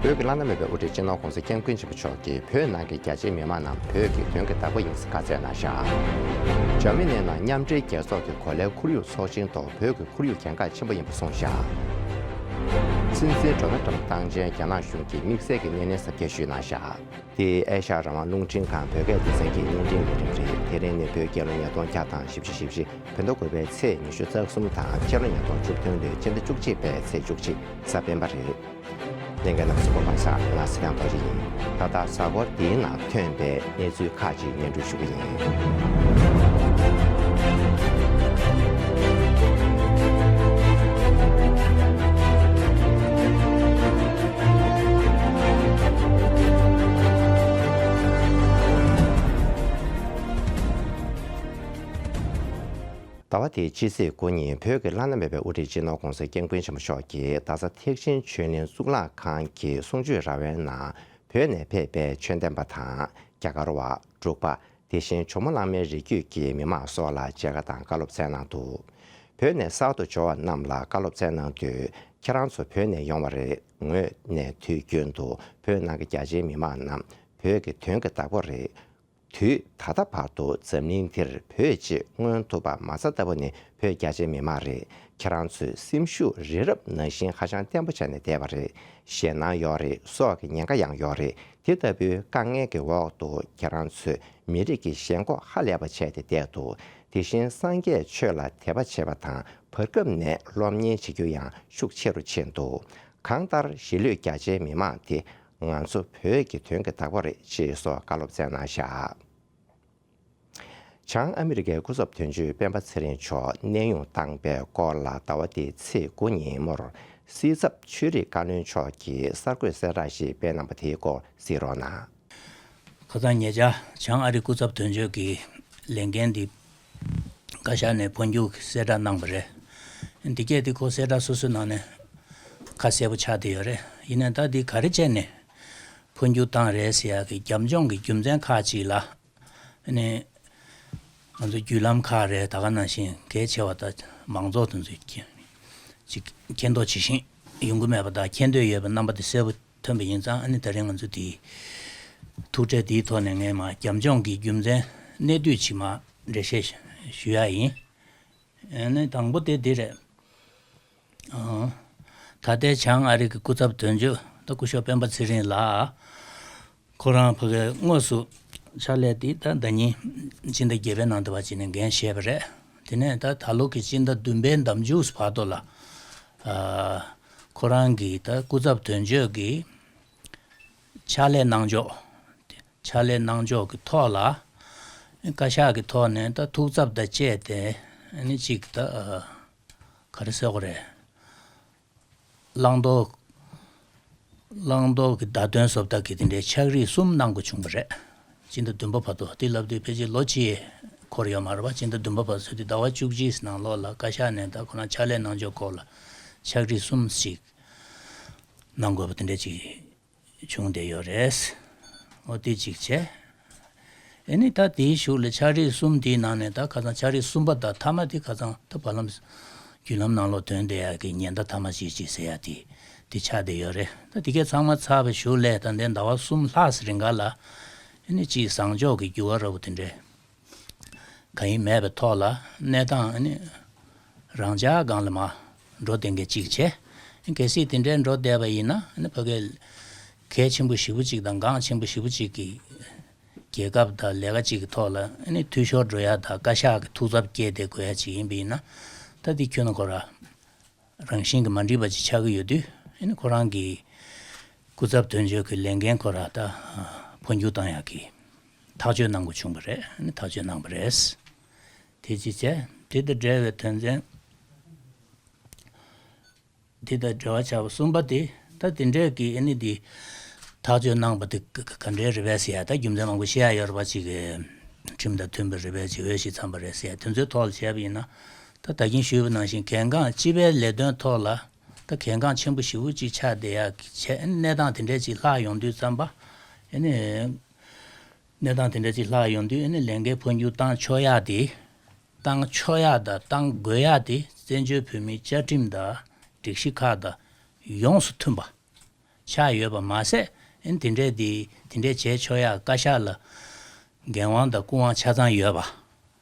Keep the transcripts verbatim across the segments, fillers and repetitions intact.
བོད་ཀྱི་བླ་ན་མེད་པའི་དབུ་ཁྲིད་སྤྱི་ནོར་༧གོང་ས་༧སྐྱབས་མགོན་ཆེན་པོ་མཆོག་གིས་བོད་ནང་གི་རྒྱ་ཆེའི་མི་མང་རྣམས་བོད་ཀྱི་དོན་གྱི་བདག་པོ་ཡིན་ཟེར་བཀའ་སྩལ་གནང་བཞག་འཇར་མ་ནིའི་ནང་མཉམ་འབྲེལ་རྒྱལ་ཚོགས་ཀྱི་གོ་ལའི་ཁོར་ཡུག་ཚོགས་ཆེན་ཐོག་བོད་ཀྱི་ཁོར་ཡུག་གལ་འགངས་ཆེན་པོ་ཡིན་པ་གསུངས་བཞག་སྲིད་འཛིན་ཌོ་ནལ་ཊམ་བཏང་འཕྱལ་རྒྱ་ནག་གཞུང་གིས་དམིགས་བསལ་གྱི་སྣེ་ལེན་གཟབ་རྒྱས་ཞུས་གནང་བཞག་དེ་ཨེ་ཤ་ཡ་རང་དབང་རླུང་འཕྲིན་ཁང་བོད་སྐད་སྡེ་ཚན་གྱི་བརྙན་འཕྲིན་ལས་རིམ་རེད། དེ་རིང་ནི་བོད་རྒྱལ་ལོ་ཉིས་སྟོང་བརྒྱ་དང་བཞི་བཅུ་ཞེ་བཞི། བོད་ཟླ་དགུ་པའི་ཚེས་ཉི་ཤུ་རྩ་གསུམ་དང་། སྤྱི་ལོ་ཉིས་སྟོང་བཅུ་བདུན་ལོའི་སྤྱི་ཟླ་བཅུ་གཅིག་པའི་ཚེས་བཅུ་གཅིག་གཟའ་སྤེན་པ་རེད། ལྷན་རྒྱས་རྣམ་པ་ཚོ་སྐུ་ཁམས་བཟང་། ང་ཚེ་རིང་རྡོ་རྗེ་ཡིན། ད་ལྟ་གཟའ་འཁོར་འདིའི་ནང་ཐོན་པའི་གནས་ཚུལ་ཁག་ཅིག་སྙན་སྒྲོན་ཞུ་གི་ཡིན། ཟླ་བ་འདིའི་སྤྱི་ཚེས་དགུ་ཉིན་བོད་ཀྱི་བླ་ན་མེད་པའི་དབུ་ཁྲིད་སྤྱི་ནོར་༧གོང་ས་༧སྐྱབས་མགོན་ཆེན་པོ་མཆོག་གིས་རྡ་ས་ཐེག་ཆེན་ཆོས་གླིང་གཙུག་ལག་ཁང་གི་གསུང་ཆོས་ར་བའི་ནང་བོད་ནས་ཕེབས་པའི་ཆོས་ལྡན་པ་དང་རྒྱ་གར་བ། འབྲུག་པ། དེ་བཞིན་ཇོ་མོ་གླང་མའི་རིགས་རྒྱུད་ཀྱི་མི་མང་སོགས་ལ་མཇལ་ཁ་དང་བཀའ་སློབ་སྩལ་གནང་འདུག་བོད་ནས་གསར་དུ་འབྱོར་བ་རྣམས་ལ་བཀའ་སློབ་སྩལ་གནང་དུས། ཁྱེད་རང་ཚོ་བོད་ནས་ཡོང་བ་རེད། ངོས་ནས་དུས་རྒྱུན་དུ་བོད་ནང་གི་རྒྱ་ཆེའི་མི་མང་རྣམས་བོད་ཀྱི་དོན་གྱི་བདག་པོ་རེད། དུས་ད་ལྟ་བར་དུ་འཛམ་གླིང་འདིར་བོད་ཅེས་མངོན་ཐུབ་པ་མ་རྩ་ལྟ་བུ་ནི་བོད་རྒྱ་ཆེའི་མི་མང་རེད། ཁྱེད་རང་ཚོས་སེམས་ཤུགས་རི་རབ་ནང་བཞིན་ཧ་ཅང་བརྟན་པོ་བྱས་ནས་བསྡད་པ་རེད། ཞེད་སྣང་ཡོད་རེད། སྲོག་གི་ཉེན་ཁ་ཡང་ཡོད་རེད། དེ་ལྟ་བུའི་དཀའ་ངལ་གྱི་འོག་ཏུ་ཁྱེད་རང་ཚོས་མི་རིགས་ཀྱི་ཞེན་ཁོག་ཧ་ལས་པ་བྱས་ཏེ་བསྡད་འདུག་དེ་བཞིན་སངས་རྒྱས་ཆོས་ལ་དད་པ་བྱེད་པ་དང་བར་སྐབས་ནས་སློབ་གཉེར་བྱེད་རྒྱུ་ཡང་ཤུགས་ཆེ་རུ་ཕྱིན་འདུག་གང་ལྟར་གཞིས་ལུས་རྒྱ་ཆེའི་མི་མང་དེ་ང་ཚོ་བོད་ཀྱི་དོན་གྱི་བདག་པོ་རེད་ཅེས་སོགས་བཀའ་སློབ་སྩལ་གནང་བཞག་བྱང་ཨ་མི་རི་ཀའི་སྐུ་ཚབ་དོན་གཅོད་སྤེན་པ་ཚེ་རིང་མཆོག་གནས་དབྱུང་བཏང་པའི་སྐོར་ལ་ཟླ་བ་འདིའི་ཚེས་དགུ་ཉིན་མོར་སྲིད་ཚབ་ཆོས་རིག་བཀའ་བློན་མཆོག་གིས་གསར་འགོད་གསལ་བསྒྲགས་ཤིག་སྤེལ་གནང་པ་དེའི་སྐོར་གཟིགས་རོགས་གནང་། ཁ་སང་ཉེ་ཆར་བྱང་ཨ་རི་སྐུ་ཚབ་དོན་གཅོད་ཀྱི་ལས་འགན་འདི་བཀའ་ཤག་ནས་འཕོ་འགྱུར་གྱི་གསལ་བསྒྲགས་གནང་པ་རེད། འདི་གས་འདི་ཁོ་གསལ་བསྒྲགས་སོ་སོའི་ནང་ནས་ཁ་གསལ་པོ་ཆགས་བསྡད་ཡོད་རེད། ཡིན་ནའི་ད་འདི་ག་རེ་བྱས་ནས་འཕོ་འགྱུར་བཏང་རེད་ཟེར་ཡག་གི་རྒྱབ་ལྗོངས་ཀྱི་རྒྱུ་མཚན་ཁག་ཅིག་ལ། ཨ་ནི། ང་ཚོ་བརྒྱུད་ལམ་ཁག་རེད། ད་ག་ནང་བཞིན་གལ་ཆེ་བ་དང་མང་ཚོགས་དེ་ཚོས་ཀྱི་ཅིག་མཁྱེན་རྟོགས་ཇི་བཞིན་ཡོང་གི་མེད་པ་དང་། མཁྱེན་འདོད་ཡོད་པའི་རྣམ་པ་དེ་གསལ་པོ་ཐོན་པ་ཡིན་ཙང་། ཨ་ནི་ད་རིང་ང་ཚོ་དེའི་ཐུག་འཕྲད་དེའི་ཐོག་ནས་ངས་མར་རྒྱབ་ལྗོངས་ཀྱི་རྒྱུ་མཚན་གནད་བསྡུས་ཅིག་མར་འགྲེལ་བཤད་ཞུ་ཡ་ཡིན། ཨ་ནི་དང་པོ་དེ་འདི་རེད། ཨང་། ད་ལྟའི་བྱང་ཨ་རི་གི་སྐུ་ཚབ་དོན་གཅོད་ད་སྐུ་ཞབས་སྤེན་པ་ཚེ་རིང་ལགས། ཁོ་རང་ཕ་གིར་དངོས་སུ་ཕྱག་ལས་འདི་ད་ཟླ་ཉིན་སྤྱི་ཟླ་བརྒྱད་པའི་ནང་དུ་བ་ཅིག་ནས་འགན་བཞེས་པ་རེད། དེ་ནས་ད་ད་ལོ་གི་སྤྱི་ཟླ་བདུན་པའི་ཟླ་མཇུག་བར་དུ་ལ། ཨ། ཁོ་རང་གིས་ད་སྐུ་ཚབ་དོན་གཅོད་ཀྱི་ཕྱག་ལས་གནང་ཕྱོགས། ཕྱག་ལས་གནང་ཕྱོགས་ཀྱི་ཐོག་ལ། བཀའ་ཤག་གི་ཐོག་ནས་ད་ཐུགས་འཚབ་དང་བཅས་ཏེ་ཨ་ནི་གཅིག་ད། ག་རེ་ཟེར་དགོས་རེད། བླང་དོར། བླང་དོར་གྱི་བརྡ་དོན་བཟོ་ལྟ་གི་དེ་འདྲའི་ཕྱག་རིས་གསུམ་གནང་དགོས་བྱུང་བ་རེད། སྤྱི་ཟླ་བདུན་པ་བར་དུ། དེ་ལབ་དུས་ཕལ་ཆེར་ལོ་གཅིག་འཁོར་ཡོད་མ་རེད་པ། སྤྱི་ཟླ་བདུན་པ་བར་དུ། དེ་ཟླ་བ་བཅུ་གཅིག་ནང་ལོགས་ལ་བཀའ་ཤག་ནས་ད་ཁོ་རང་ཕྱག་ལས་གནང་ཕྱོགས་སྐོར་ལ་ཕྱག་རིས་གསུམ་ཞིག་གནང་དགོས་པ་དེ་འདྲ་ཅིག་བྱུང་བསྡད་ཡོད་རེད། འོ་དེ་གཅིག་བྱས། ཨེ་ནི་ད་དེའི་གཞུག་ལ་ཕྱག་རིས་གསུམ་དེའི་ནང་ནས་ད་ཁ་སང་ཕྱག་རིས་གསུམ་པ་དང་མཐའ་མ་དེ་ཁ་སང་ད་བར་ལམ་བརྒྱུད་ལམ་ནང་ལོགས་ཐོན་བསྡད་ཡག་གི་ཉེན་བརྡ་མཐའ་མ་ཅིག་ཅིག་ཟེར་ཡག་དེ་དེ་ཆགས་བསྡད་ཡོད་རེད། ད་དེ་གས་ཚང་མ་ཚར་བའི་གཞུག་ལ་ད་ལྟའི་ཟླ་བ་གསུམ་ལྷག་ཙམ་རིང་ག་ལ་ཨེ་ནི་གཅིག་བཟང་ཕྱོགས་ཀྱི་འགྱུར་བ་འདྲ་བོ་དེ་འདྲས། གང་ཡང་མེད་པའི་ཐོག་ལ་གནས་སྟངས་ནི་རང་འཇགས་སྒང་ལ་མར་འགྲོ་བསྡད་མཁན་གཅིག་བྱས། གལ་སྲིད་དེ་འདྲའི་འགྲོ་བསྡད་པ་ཡིན་ན་ནི་ཕ་གིའི་གལ་ཆེན་པོ་ཞེ་པོ་གཅིག་དང་འགངས་ཆེན་པོ་ཞེ་པོ་གཅིག་གི་རྒྱལ་ཁབ་དང་ལས་ཀ་གཅིག་གི་ཐོག་ལ་ནི་འཐུས་ཤོར་འགྲོ་ཡ་དང་བཀའ་ཤག་གི་ཐུགས་འཚབ་སྐྱེས་ཏེ་དགོས་ཡ་གཅིག་ཡིན་པ་ཡིན་ན། ད་དེ་ཁྱོན་ནས་ཁོ་ར། རང་བཞིན་གྱིས་མ་འགྲིག་པ་ཅིག་ཆགས་ཀྱི་ཡོད་དུས། ཨ་ནི་ཁོ་རང་གི་སྐུ་ཚབ་དོན་གཅོད་ཀྱི་ལས་འགན་ཁོ་ར་ད་འཕོ་འགྱུར་བཏང་ཡག་གི་ཐག་གཅོད་གནང་དགོས་བྱུང་བ་རེད། ཨ་ནི་ཐག་གཅོད་གནང་བ་རེད། དེ་ཅི་བྱས། དེ་དང་འབྲེལ་བའི་དོན་ཚན། དེ་དང་འབྲེལ་བ་ཆགས་པ་གསུམ་པ་དེ་ད་དེ་འདྲས་ཀྱི་ཨ་ནི་དེ་ཐག་གཅོད་གནང་པ་དེ་ག་ག་འདྲའི་རེད་པས་ཟེར་ཡ། ད་རྒྱུ་མཚན་མང་པོ་བཤད་ཡ་ཡོད་རེད་པ། ཅིག་གི་ཁྲིམས་དང་མཐུན་པ་རེད་པས། ཅིག་འོས་ཤིག་འཚམས་པ་རེད་ཟེར་ཡ་དེ་ཚོའི་ཐོག་ལ་བྱས་པ་ཡིན་ན། ད་ད་གིན་ཞུས་པ་ནང་བཞིན་གལ་འགངས་སྤྱི་པའི་ལས་དོན་ཐོག་ལ་ད་གལ་འགངས་ཆེན་པོ་ཞེ་པོ་ཅིག་ཆགས་བསྡད་ཡག་གི་བྱས། གནས་སྟངས་དེ་འདྲས་ཅིག་ལྷག་ཡོང་དུས་ཙམ་པ། ཨ་ནི་གནས་སྟངས་དེ་འདྲས་ཅིག་ལྷག་ཡོང་དུས། ཨ་ནི་ལས་འགན་འཕོ་འགྱུར་བཏང་ཆོག་ཡག་དེ། བཏང་ཆོག་ཡག་དང་བཏང་དགོས་ཡག་དེ་བཙན་བྱོལ་བོད་མིའི་བཅའ་ཁྲིམས་དང་སྒྲིག་གཞི་ཁག་དང་ཡོངས་སུ་མཐུན་པ། ཆགས་ཡོད་པ་མ་ཟད། ཨ་ནི་དེ་འདྲས་དེ་དེ་འདྲས་བྱས་ཆོག་ཡག་བཀའ་ཤག་ལ་འགན་དབང་དང་སྐུ་དབང་ཆ་ཚང་ཡོད་པ།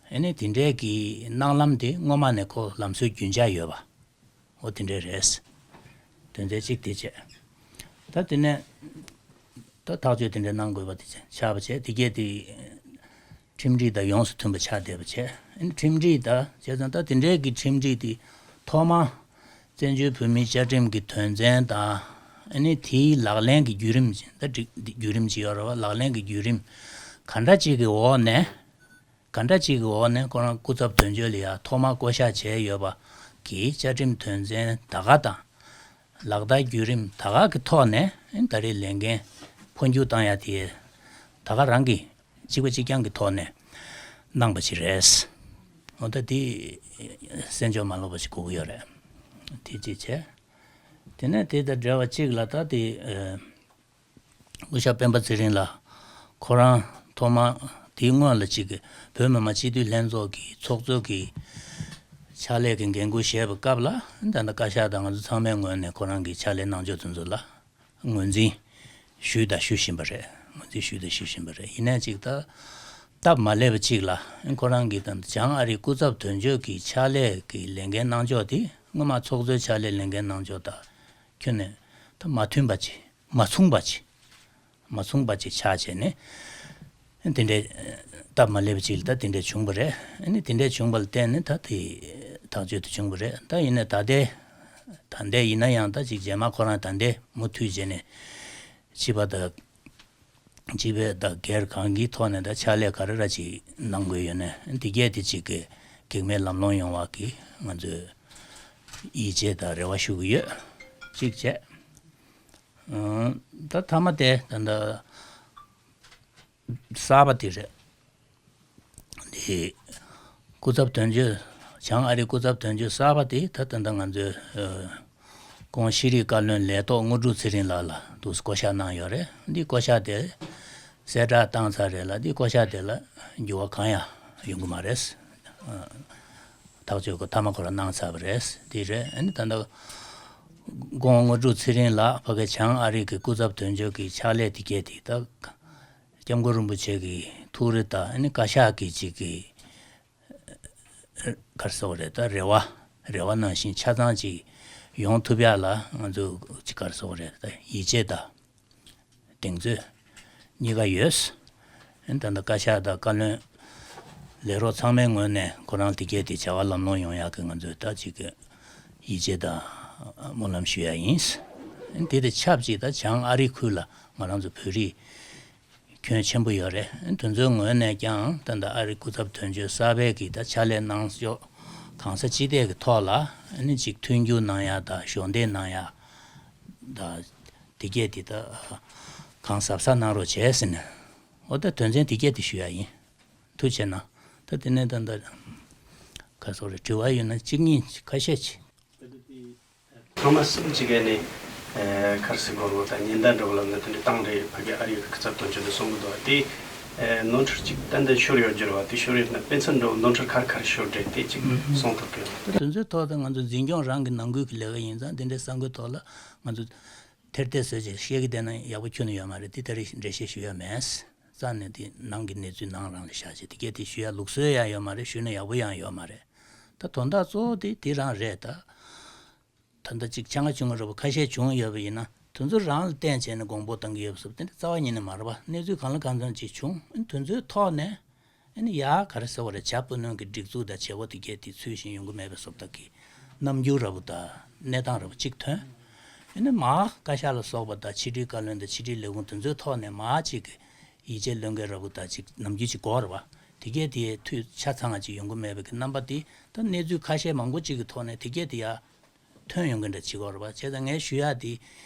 ཨ་ནི་དེ་འདྲས་ཀྱི་གནང་ལམ་དེ་སྔོན་མ་ནས་ཁོ་ལམ་སྲོལ་རྒྱུན་ཆགས་ཡོད་པ། འོ་དེ་འདྲས་རེད། དོན་ཚན་གཅིག་དེ་བྱས། ད་དེ་ནས་ད་ཐག་གཅོད་དེ་འདྲས་གནང་དགོས་པ་དེ་ཆགས་པ་བྱས། དེ་གས་དེ་ཁྲིམས་སྒྲིག་དང་ཡོངས་སུ་མཐུན་པ་ཆགས་བསྡད་པ་བྱས། ཨ་ནི་ཁྲིམས་སྒྲིག་དང་བྱས་ཙང་ད་དེ་འདྲས་ཀྱི་ཁྲིམས་སྒྲིག་དེ་ཐོག་མ་བཙན་བྱོལ་བོད་མིའི་བཅའ་ཁྲིམས་ཀྱི་དོན་ཚན་དང་། ཨ་ནི་དེའི་ལག་ལེན་གྱི་བརྒྱུད་རིམ་ད་སྒྲིག་བརྒྱུད་རིམ་ཅིག་ཡོད་རེད་བ། ལག་ལེན་གྱི་བརྒྱུད་རིམ་ག་འདྲ་ཅིག་གི་འོག་ནས། ག་འདྲ་ཅིག་གི་འོག་ནས་ཁོ་རང་སྐུ་ཚབ་དོན་གཅོད་ལ་ཡ་ཐོག་མར་བསྐོ་བཞག་བྱས་ཡོད་པ་གི་བཅའ་ཁྲིམས་དོན་ཚན་ད་ག་དང་། ལག་བསྟར་བརྒྱུད་རིམ་ད་ག་གི་ཐོག་ནས་ད་རེས་ལས་འགན་འཕོ་འགྱུར་བཏང་ཡ་དེ་ད་ག་རང་གི་གཅིག་པ་གཅིག་རྐྱང་གི་ཐོག་ནས་གནང་པ་ཞིག་རེད། འོ་ད་དེ་སེམས་ཕྱོགས་མ་ལོག་པ་ཞིག་དགོས་ཀྱི་ཡོད་རེད། དེ་གཅིག་བྱས། དེ་ནས་དེ་དང་འབྲེལ་བ་གཅིག་ལ་ད་དེ། སྐུ་ཞབས་སྤེན་པ་ཚེ་རིང་ལགས་ཁོ་རང་ཐོག་མ་དེའི་སྔོན་ལ་གཅིག་གི་བོད་མི་མང་སྤྱི་འཐུས་ལྷན་ཚོགས་ཀྱི་ཚོགས་གཙོ་གི་ཕྱག་ལས་ཀྱི་འགན་འཁུར་བཞེས་པའི་སྐབས་ལ། ད་ལྟ་བཀའ་ཤག་དང་ང་ཚོ་ཚང་མའི་ངོས་ནས་ཁོ་རང་གི་ཕྱག་ལས་གནང་ཕྱོགས་དེ་ཚོ་ལ་ངོས་འཛིན་ཞུས་དང་ཞུ་བཞིན་པ་རེད། ངོས་འཛིན་ཞུས་དང་ཞུ་བཞིན་པ་རེད། ཡིན་ནའི་གཅིག་ད་སྟབས་མ་ལེགས་པ་གཅིག་ལ། ཁོ་རང་གི་ད་ལྟ་བྱང་ཨ་རིའི་སྐུ་ཚབ་དོན་གཅོད་ཀྱི་ཕྱག་ལས་ཀྱི་ལས་འགན་གནང་ཕྱོགས་དེ་སྔོན་མ་ཚོགས་གཙོའི་ཕྱག་ལས་ལས་འགན་གནང་ཕྱོགས་དང་ཁྱོན་ནས་ད་མ་མཐུན་པ་ཅིག་མ་མཚུངས་པ་ཅིག་མ་མཚུངས་པ་ཅིག་ཆགས་བྱས་ནས། དེ་འདྲའི་སྟབས་མ་ལེགས་པ་ཅིག་ལ་ད་དེ་འདྲ་བྱུང་བ་རེད། ཨ་ནི་དེ་འདྲ་བྱུང་བ་ལ་བརྟེན་ནས་ད་དེ་ཐག་གཅོད་དེ་བྱུང་བ་རེད། ད་ཡིན་ནའི་ད་ལྟའི་ད་ལྟའི་ཡིན་ན་ཡང་ད་ཅིག་རྗེས་མ་ཁོ་རང་ད་ལྟའི་མུ་མཐུད་བྱས་ནས་སྤྱི་པ་དང་སྤྱི་པའི་ད་སྒེར་གང་གི་ཐོག་ནས་ད་ཕྱག་ལས་ག་རེ་ར་ཅིག་གནང་དགོས་ཡོད་ནའི་དེ་གས་དེ་ཅིག་གི་གེགས་མེད་ལམ་ལྷོང་ཡོང་བ་གི་ང་ཚོས་ཡིད་ཆེས་དང་རེ་བ་ཞུ་གི་ཡོད། གཅིག་བྱས། ཨང་། ད་མཐའ་མ་དེ་ད་ད་གསར་པ་དེ་རེད། དེ་སྐུ་ཚབ་དོན་གཅོད། བྱང་ཨ་རིའི་སྐུ་ཚབ་དོན་གཅོད་གསར་པ་དེ་ད་ད་ད་ང་ཚོའི་ཨ་ཁོང་ཤེས་རིག་བཀའ་བློན་ལས་ཐོག་དངོས་གྲུབ་ཚེ་རིང་ལགས་ལ་འདུག་བསྐོ་བཞག་གནང་ཡོད་རེད། འདི་བསྐོ་བཞག་དེ་གསལ་བསྒྲགས་བཏང་ཚར་རེད་ལ། འདི་བསྐོ་བཞག་དེ་ལ་འགྱུར་བ་གང་ཡང་ཡོང་གི་མ་རེད། ཨ་ཐག་གཅོད་ཁོ་མཐའ་མ་ཁོ་རང་གནང་ཚར་བ་རེད། འདི་རེད། ཨ་ནི་ད་ལྟ་ཁོང་དངོས་གྲུབ་ཚེ་རིང་ལགས་ཕ་གི་བྱང་ཨ་རི་གི་སྐུ་ཚབ་དོན་གཅོད་ཀྱི་ཕྱག་ལས་དེ་གས་དེ་ད་སྐྱབས་མགོན་རིན་པོ་ཆེ་གི་ཐུགས་རེ་དང་། ཨ་ནི་བཀའ་ཤག་གི་ཅིག་གི་ག་རེ་ཟེར་དགོས་རེད། ད་རེ་བ་རེ་བ་ནང་བཞིན་ཆ་ཚང་ཅིག་ཡོང་ཐུབ་ཡག་ལ་ང་ཚོ་ཅིག་ག་རེ་ཟེར་དགོས་རེད། ད་ཡིད་ཆེས་དང་གདེང་ཚོད་གཉིས་ཀ་ཡོད། ཨ་ནི་ད་ལྟ་བཀའ་ཤག་དང་བཀའ་བློན་ལས་རོགས་ཚང་མའི་ངོས་ནས་ཁོ་རང་དེ་གས་དེ་བྱ་བ་ལམ་ལྷོང་ཡོང་ཡག་གི་ང་ཚོས་ད་ཅིག་གི་ཡིད་ཆེས་དང་སྨོན་ལམ་ཞུ་ཡག་ཡིན། ཨ་ནི་དེ་དང་ཆབས་ཅིག་ད་བྱང་ཨ་རི་ཁུལ་ལ་ང་རང་ཚོ་བོད་རིགས་ཁྱོན་ཆེན་པོ་ཡོད་རེད། དེ་ཚོའི་ངོས་ནས་ཀྱང་ད་ལྟ་ཨ་རི་སྐུ་ཚབ་དོན་གཅོད་གསར་པའི་གི་ད་ཕྱག་ལས་གནང་ཕྱོགས་གང་ས་ཅི་ཐད་ཀྱི་ཐོག་ལ་ཨ་ནི་ཅིག་མཐུན་འགྱུར་གནང་ཡ་དང་གཞོགས་འདེགས་གནང་ཡ་དང་། དེ་གས་དེ་ད་གང་གཟབ་གཟབ་གནང་རོགས་བྱས་ཟེར་ནས། འོ་ད་དོན་ཚན་དེ་གས་དེ་ཞུ་ཡ་ཡིན། ཐུགས་རྗེ་གནང་། ད་དེ་ནས་ད་ད་ག་སོགས་རེ་དྲི་བ་ཡོད་ན་གཅིག་གཉིས་ཁ་ཤས་ཅིག་ཐོག་མ་གསུམ་གཅིག་ག་ནས་ཁར་སི་གོར་བོ་དང་ཉེན་བརྡ་འགྲོ་བ་ལ་ནི་དེ་འདྲ་བཏང་རེད། ཕ་གི་ཨ་རི་གི་སྐུ་ཚབ་དོན་གཅོད་དུ་གསུང་གི་འདུག་དེ་ནོར་འཁྲུལ་གཅིག་ཏན་ཏན་ཤོར་ཡོད་རྒྱུ་རེད་བ། དེ་ཤོར་ཡོད་ན་དཔེ་མཚོན་འགྲོ་ནོར་འཁྲུལ་གར་གར་ཤོར་རེད། དེ་གཅིག་གསུང་ཐུབ་ཀྱི་ཡོད། དེ་ཚོའི་ཐོག་ད་ང་ཚོ་འཛིན་སྐྱོང་རང་གི་ནང་ཁུལ་གྱི་ལས་ཀ་ཡིན་ཙང་དེ་འདྲའི་གསར་འགོད་ཐོག་ལ་ང་ཚོ་ཐེར་ཐེར་བཟོས་བྱས་བཤད་ཀྱི་བསྡད་ན་ཡག་པོ་ཁྱོན་ནས་ཡོད་མ་རེད། དེ་ད་རེས་འགྲེལ་བཤད་ཞུ་ཡ་མེད། རྩ་ནས་དེ་ནང་གི་གནས་ཚུལ་ནང་རང་ལ་བཞག་བྱས་དེ་གས་དེ་ཞུ་ཡ་ལུགས་སྲོལ་ཡང་ཡོད་མ་རེད། ཞུས་ན་ཡག་པོ་ཡང་ཡོད་མ་རེད། ད་དོན་དག་གཙོ་བོ་དེ་དེ་རང་རེད་ད། ད་ལྟ་ཅིག་ཆང་ཁ་ཆུང་ངུ་རེ་བ་ཁ་ཤས་བྱུང་ཡོད་པ་ཡིན་ན་དེ་ཚོ་རང་ལ་བརྟེན་བྱས་ནས་དགོངས་པ་བཏང་གི་ཡོད་པ་སོགས་དེ་འདྲ་རྩ་བ་ཉིད་ནས་མ་རེད་པ། གནས་ཚུལ་གང་ལ་གང་འཚམ་ཅིག་བྱུང་། ཨ་ནི་དེ་ཚོའི་ཐོག་ནས་ཨ་ནི་ཡ་ག་རེ་ཟེར་བ་རེད། བྱ་སྤུ་ནུས་ཀྱི་སྒྲིག་འཛུགས་དང་བྱེད་སྒོ་དེ་གས་དེ་ཚུལ་བཞིན་ཡོང་གི་མེད་པ་སོགས་དག་གི་རྣམ་འགྱུར་ར་བུ་དང་གནས་སྟངས་ར་བུ་གཅིག་ཐོན། ཨ་ནི་མ་བཀའ་ཤག་ལ་སོགས་པ་དང་ཕྱི་དྲིལ་བཀའ་བློན་དང་ཕྱི་དྲིལ་ལས་ཁུངས་དེ་ཚོའི་ཐོག་ནས་མ་གཅིག་གི་ཡིད་ཆེས་བློས་འགེལ་ར་བུ་དང་གཅིག་ནམ་རྒྱུན་གཅིག་གོ་ར་བ། དེ་གས་དེ་འཐུས་ཆ་ཚང་ཅིག་ཡོང་གི་མེད་པའི་གི་རྣམ་པ་དེ་ད་གནས་ཚུལ་ཁ་ཤས་མང་པོ་ཅིག་གི་ཐོག་ནས་དེ་གས་དེ་ཡ། ཐོན་ཡོང་གི་འདྲ་བྱེད་ཀྱི་ཡོད་རེད་པ། བྱས་ཙང་ངས་ཞུ་ཡག་དེ་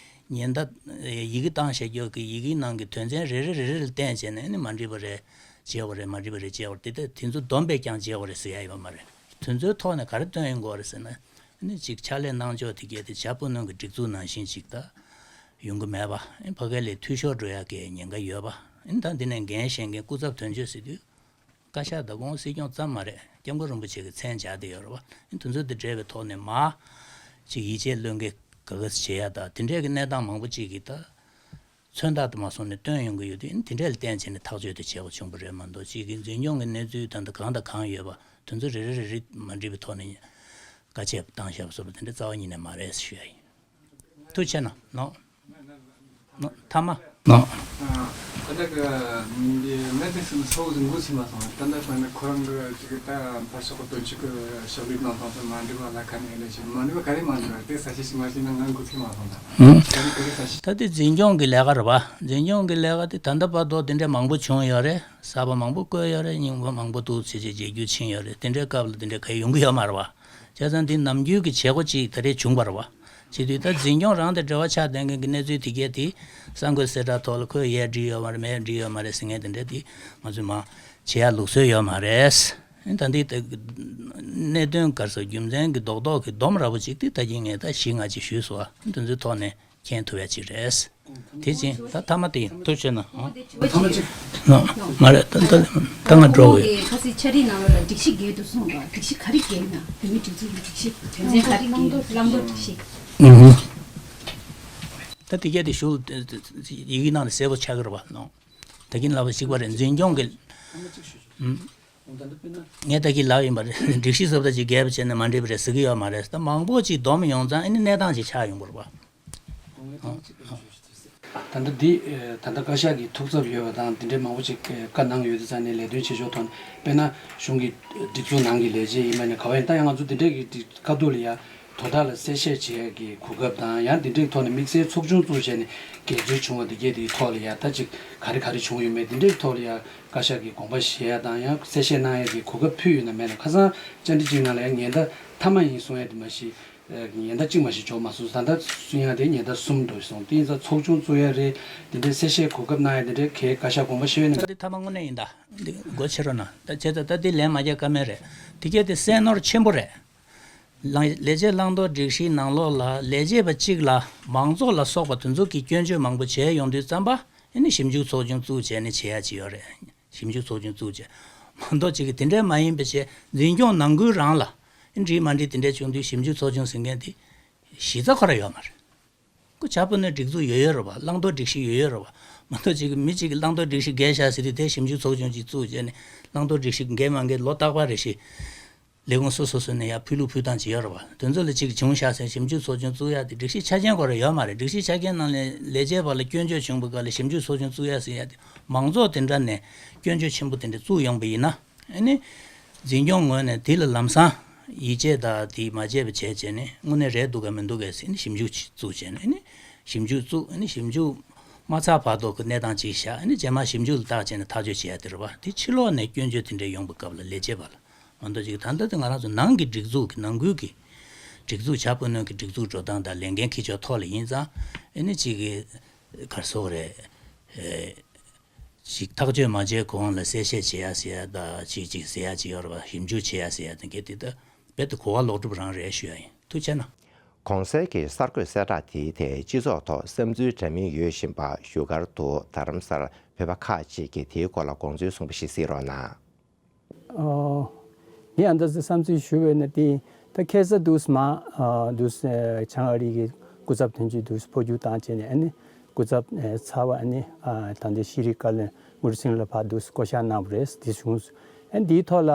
ཉེན་བརྡ་ཡི་གེ་བཏང་བཞག་རྒྱུ་གི་ཡི་གེའི་ནང་གི་དོན་ཚན་རེ་རེ་རེ་རེ་ལ་བརྟེན་བྱས་ནས་ནི་མ་འགྲིག་པ་རེ་བྱས་པ་རེད། མ་འགྲིག་པ་རེ་བྱས་པ་རེད། དེ་ལྟ་དེ་ཚོ་བསྡོམས་པས་ཀྱང་བྱས་པ་རེད་ཟེར་ཡག་ཡོད་མ་རེད། དེ་ཚོའི་ཐོག་ནས་ག་རེ་ཐོན་ཡོང་གི་ཡོད་རེད་ཟེར་ན། ནི་གཅིག་ཕྱག་ལས་གནང་ཕྱོགས་དེ་གས་དེ་བྱ་སྤུ་ནུས་ཀྱི་སྒྲིག་འཛུགས་ནང་བཞིན་ཅིག་ད་ཡོང་གི་མེད་པ། ཨེ་ཕ་གི་ལས་འཐུས་ཤོར་འགྲོ་ཡག་གི་ཉེན་ཁ་ཡོད་པ། ཨེ་ད་འདི་ནས་འགན་བཞེས་མཁན་སྐུ་ཚབ་དོན་གཅོད་ཟེར་དུས། བཀའ་ཤག་དང་ཁོང་སྲིད་སྐྱོང་ཙམ་མ་རེད། སྐྱབས་མགོན་རིན་པོ་ཆེ་གི་མཚན་སྦྱར་བསྡད་ཡོད་རེད་བ། དེ་ཚོ་དེ་འདྲ་བའི་ཐོག་ནས་མ་ཅིག་ཡིད་ཆེས་བློས་འགེལ་ག་ག་བྱེད་ཡ་ད་དེ་འདྲའི་གི་གནས་སྟངས་མང་པོ་ཅིག་གིས་ད་ མཚོན་རྟགས་དུ་མ་སོང་ནས་སྟོན་ཡོང་གི་ཡོད་དུས། དེ་འདྲ་ལ་བརྟེན་བྱས་ནས་ཐག་གཅོད་དེ་བྱེད་དགོས་བྱུང་བ་རེད་མ་གཏོགས། གཅིག་གི་འཛིན་སྐྱོང་གི་གནས་ཚུལ་ད་ལྟ་གང་དང་གང་ཡོད་པ་དེ་ཚོ་རེ་རེ་རེ་རེ་མ་འགྲིག་པའི་ཐོག་ནས་བཀའ་ཆད་བཏང་བཞག་པ་བཟོ་འདྲ་དེ་རྩ་བ་ཉིད་ནས་མ་རེད་ཞུ་ཡ་ཡིན། ཐུགས་རྗེ་ཆེ་གནང་། ནོ། ནོ། ཐ་མ། ནོ། ད་ལྟ་གི་གནད་དོན་ཟིན་ཚོགས་འདུ་འགོ་ཚུགས་མ་སོང་། ད་ལྟ་ད་ནི་ཁོ་རང་གི་ཅིག་ད་ཕར་ཕྱོགས་དོན་གཅོད་ཀྱི་ཕྱོགས་རིས་གནང་སྟངས་དེ་མ་འགྲིག་པ་ལ་ཁ་ནས་ལས་བྱེད་མ་འགྲིག་པ་ག་རེ་མ་འགྲིག་པ་དེ་ས་བཤད་ཞིག་མ་བྱས་ན་ང་འགོ་ཚུགས་མ་སོང་། ད་ད་ལྟའི་འཛིན་སྐྱོང་གི་ལས་ཀ་རེད་བ། འཛིན་སྐྱོང་གི་ལས་ཀ་དེ་ད་ལྟ་བར་དུ་དེ་འདྲ་མང་པོ་བྱུང་ཡོད་རེད། གསར་པ་མང་པོ་བསྐོས་ཡོད་རེད། རྙིང་པ་མང་པོ་འདུག་བྱས་བྱས་བརྗེ་བསྒྱུར་ཕྱིན་ཡོད་རེད། དེ་འདྲའི་སྐབས་ལ་དེ་འདྲ་ག་ཡོང་གི་ཡོད་མ་རེད་བ། བྱས་ཙང་འདི་ནམ་རྒྱུན་གྱི་བྱེད་སྒོ་ཅིག་ད་རེས་བྱུང་བ་རེད་བ། བྱེད་དུས་ད་འཛིན་སྐྱོང་རང་དང་འབྲེལ་བ་ཆགས་ལྡན་མཁན་གྱི་གནས་ཚུལ་དེ་གས་དེ་གསར་འགོད་གསལ་བསྒྲགས་ཐོག་ལ་ཁོས་ཡས་འགྲིག་ཡོད་མ་རེད། མས་འགྲིག་ཡོད་མ་རེད་ཟེར་མཁན་དེ་འདྲ་དེ་ང་ཚོས་མ་བྱེད་ཡ་ལུགས་སྲོལ་ཡོད་མ་རེད། ད་འདི་ད་གནད་དོན་ག་རེ་ཟེར་རྒྱུ་མཚན་གྱི་རྡོག་རྡོག་གི་སྡོམ་ར་བོ་ཅིག་དེ་ད་གིན་ངས་ད་བཞི་ལྔ་ཅིག་ཞུས་སོང་བ། དེ་ཚོའི་ཐོག་ནས་མཁྱེན་ཐུབ་ཡ་ཅིག་རེད། དེ་བཞིན་ད་ཐ་མ་དེ་ཡིན། ཐུགས་རྗེ་ཆེ་གནང་། ཐ་མ་གཅིག་ནོ། མ་རེད། ད་ད་ད་ང་འགྲོ་དགོས་ཡོད། ཁ་སང་འཆར་གཞི་ནང་ལོགས་ལ་སྒྲིག་གཞི་འགལ་འདུག་གསུངས་པ། སྒྲིག་གཞི་ག་རེ་འགལ་ན། བོད་མིའི་སྒྲིག་འཛུགས་ཀྱི་སྒྲིག་གཞི་དོན་ཚན་ག་རེ་འགལ་ན། བླང་དོར་སྒྲིག་གཞི། ཨུ་ཧུ། ད་དེ་གས་དེ་ཞུ་ཡི་གེ་ནང་ལ་གསལ་པོ་ཆགས་ཀྱི་རེད་བ། ནོ། ད་གིན་ལབ་པ་གཅིག་པ་རེད། འཛིན་སྐྱོང་གི་ངས་ད་གིན་ལབ་ཡིན་པ་རེད། སྒྲིག་གཞི་བཟོ་ལྟ་ཅིག་འགལ་བ་བྱས་ན་མ་འགྲིག་པ་རེད་ཟེར་གྱི་ཡོད་མ་རེད། ད་མང་པོ་ཅིག་སྡོམ་ཡོང་ཙང་ཨ་ནི་གནས་སྟངས་ཅིག་ཆགས་ཡོང་གི་རེད་བ། ད་ལྟ་འདི་ད་ལྟ་བཀའ་ཤག་གི་ཐུགས་འཚབ་ཡོད་པ་དང་དེ་འདྲའི་མང་པོ་ཅིག་བཀའ་གནང་ཡོད་དུས་ཙང་ནས་ལས་དོན་བྱེད་ཕྱོགས་ཐོག་ནས། དཔེར་ན་གཞུང་གི་སྒྲིག་འཛུགས་ནང་གི་ལས་བྱེད་ཡིན་པ་ནས་ག་བ་ཡིན། ད་ཡང་ང་ཚོ་དེ་འདྲའི་གི་ཁ་ཐུག་ལ་ཡ་དོ་བདག་ལ་གསལ་བཤད་བྱེད་ཡ་གི་གོ་སྐབས་དང་། ཡང་དེ་འདྲའི་ཐོག་ནས་དམིགས་བསལ་ཚོགས་ཆུང་བཙུགས་བྱས་ནས་འགལ་འཛོལ་བྱུང་བ་དེ་གས་དེའི་ཐོག་ལ་ཡ་ད་ཅིག་ག་རེ་ག་རེ་བྱུང་ཡོད་མེད་དེ་འདྲའི་ཐོག་ལ་ཡ་བཀའ་ཤག་གི་དགོངས་པ་བཞེས་ཡ་དང་། ཡང་གསལ་བཤད་གནང་ཡ་གི་གོ་སྐབས་ཕུལ་ཡོད་ན་མེད་ན། ཁ་སང་བཅར་འདྲི་གཅིག་ནང་ལ་ཡ་ཉེན་བརྡ་མཐའ་མ་ཡིན་གསུང་ཡ་དེ་མ་གཞི་ཉེན་བརྡ་གཅིག་མ་གཞི་འབྱོར་མ་སོང་། ད་ལྟ་གསུང་ཡ་དེ་ཉེན་བརྡ་གསུམ་འགྲོ་སོང་། དེ་ཡིན་ཙང་ཚོགས་ཆུང་བཙུགས་ཡ་རེད། དེ་འདྲའི་གསལ་བཤད་གོ་སྐབས་གནང་ཡ་དེ་འདྲའི་གའི་བཀའ་ཤག་དགོངས་པ་བཞེས་ཡོད་ན། ད་དེ་མཐའ་མ་དངོས་གནས་ཡིན། ད་འདི་སྒོ་ཕྱེ་རོགས་གནང་། ད་བྱས་ཙང་ད་འདི་ལན་མ་རྒྱག་ཀ་མེད་རེད། དེ་གས་དེ་སེམས་ནོར་ཆེན་པོ་རེད། ལས་བྱེད་བླང་དོར་སྒྲིག་གཞིའི་ནང་ལོགས་ལ་ལས་བྱེད་པ་གཅིག་ལ་མང་ཚོགས་ལ་སོགས་པ་དེ་ཚོ་གིས་སྐྱོན་བརྗོད་མང་པོ་བྱས་ཡོང་དུས་ཙམ་པ། ཨ་ནི་ཞིབ་འཇུག་ཚོགས་ཆུང་བཙུགས་བྱས་ནས་བྱེད་ཡ་ཅིག་ཡོད་རེད། ཞིབ་འཇུག་ཚོགས་ཆུང་བཙུགས་བྱས་མ་གཏོགས་ཅིག་གིས་དེ་འདྲ་མ་ཡིན་པ་བྱས། འཛིན་སྐྱོང་ནང་ཁུལ་རང་ལ་ཨ་འགྲིག་མ་འགྲིག་དེ་འདྲ་བྱུང་དུས་ཞིབ་འཇུག་ཚོགས་ཆུང་ཟེར་མཁན་དེ་གཞི་རྩ་ཁོ་རང་ཡོད་མ་རེད། ཁོ་བྱ་སྤུ་ནུས་སྒྲིག་འཛུགས་ཡོད་ཡོད་རེད་བ། བླང་དོར་སྒྲིག་གཞི་ཡོད་ཡོད་རེད་བ། མ་གཏོགས་ཅིག་གིས་མི་གཅིག་གིས་བླང་དོར་སྒྲིག་གཞི་འགལ་ཤག་ཟེར་དུས་དེ་ཞིབ་འཇུག་ཚོགས་ཆུང་ཅིག་བཙུགས་བྱས་ནས་བླང་དོར་སྒྲིག་གཞི་འགལ་མ་འགལ་ལོ་རྟག་པར་རེ་བཞིན་ལས་ཁུངས་སོ་སོ་སོ་ནས་ཡར་ཕུད་ལུགས་ཕུལ་སྟངས་ཅིག་ཡོད་རེད་བ། དེ་ཚོ་ལ་ཅིག་བྱུང་ཤག་ཟེར་ཞིབ་འཇུག་ཚོགས་ཆུང་བཙུགས་ཡ་དེ་སྒྲིག་གཞི་ཆ་རྐྱེན་ཁོ་རང་ཡོད་མ་རེད། སྒྲིག་གཞི་ཆ་རྐྱེན་ནང་ལས་ལས་བྱེད་པ་ལ་སྐྱོན་བརྗོད་བྱུང་བའི་སྐབས་ལ་ཞིབ་འཇུག་ཚོགས་ཆུང་བཙུགས་ཡ་ཟེར་ཡ་དེ་མང་ཚོགས་དེ་འདྲ་ནས་སྐྱོན་བརྗོད་ཆེན་པོ་དེ་འདྲ་བཙུགས་ཡོང་པ་ཡིན་ན། ཨ་ནི་འཛིན་སྐྱོང་ངོས་ནས་དེ་ལ་ལམ་སང་ཡིད་ཆེས་དང་དེ་མ་བྱས་པ་བྱས་བྱས་ནས་དངོས་གནས་རེད་འདུག་ག་མི་འདུག་ག་ཟེར་ནས་ཞིབ་འཇུག་བཙུགས་བྱས་ནས། ཨ་ནི་ཞིབ་འཇུག་བཙུགས། ཨ་ནི་ཞིབ་འཇུག་མ་ཚར་བར་དུ་གི་གནས་སྟངས་གཅིག་བཞག་ཨ་ནི་རྗེས་མ་ཞིབ་འཇུག་ལ་བརྟག་བྱས་ནས་ཐག་གཅོད་བྱེད་ཡ་དེ་རེད་བ། དེ་ཕྱི་ལོགས་ནས་སྐྱོན་བརྗོད་དེ་འདྲ་ཡོང་པའི་སྐབས་ལ་ལས་བྱེད་པ་ལ་མ་གཏོགས་ཅིག་ད་ལྟ་དེ་ང་རང་ཚོ་ནང་གི་སྒྲིག་འཛུགས་ཀྱི་ནང་ཁུལ་གྱི་སྒྲིག་འཛུགས་བྱ་སྤུ་ནུས་ཀྱི་སྒྲིག་འཛུགས་འགྲོ་སྟངས་དང་ལས་འགན་འཁྱེར་ཕྱོགས་ཐོག་ལ་ཡིན་ཙང་། ཨ་ནི་ཅིག་གི་ག་རེ་ཟེར་དགོས་རེད། ཨེ། ཅིག་ཐག་གཅོད་མ་བྱས་གོང་ལ་གསལ་བཤད་བྱེད་ཡ་ཟེར་ཡ་དང་ཅིག་ཅིག་ཟེར་ཡ་ཅིག་ཡོད་རེད་བ། ཞིབ་འཇུག་བྱེད་ཡ་ཟེར་ཡ་དེ་གས་དེ་ད་རྦད་དེ་གོ་བ་ལོག་གྲུབ་རང་རེད་ཞུ་ཡ་ཡིན། ཐུགས་རྗེ་གནང་། གོང་གསལ་གྱི་གསར་འགོད་གསལ་བསྒྲགས་དེའི་ཐད་སྤྱི་ཚོགས་ཐོག་བསམ་ཚུལ་འདྲ་མིན་ཡོད་བཞིན་པ་བཞུགས་སྒར་དུ་རྡ་རམ་ས་ལར་བོད་པ་ཁག་ཅིག་གིས་དེའི་སྐོར་ལ་དགོངས་ཚུལ་གསུངས་པ་ཞིག་གཟིགས་རོགས་གནང་། ཨོ། ངས་ཨ་འདྲ་ཟེར་བསམ་ཚུལ་ཞུ་བས་ན་དེ། ད་ཁ་སང་དུས་མ་ཨ་དུས་བྱང་ཨ་རི་གི་སྐུ་ཚབ་དོན་གཅོད་དུས་འཕོ་འགྱུར་བཏང་བྱས་ནས། ཨ་ནི་སྐུ་ཚབ་ཨེ་ཚ་བ་ཨ་ནི་ཨ་ད་ལྟའི་ཤེས་རིག་བཀའ་བློན་མུ་རི་སིང་ལ་ཕར་དུས་བསྐོ་བཞག་གནང་བ་རེད། དེ་བྱུང་། ཨ་ནི་དེའི་ཐོག་ལ་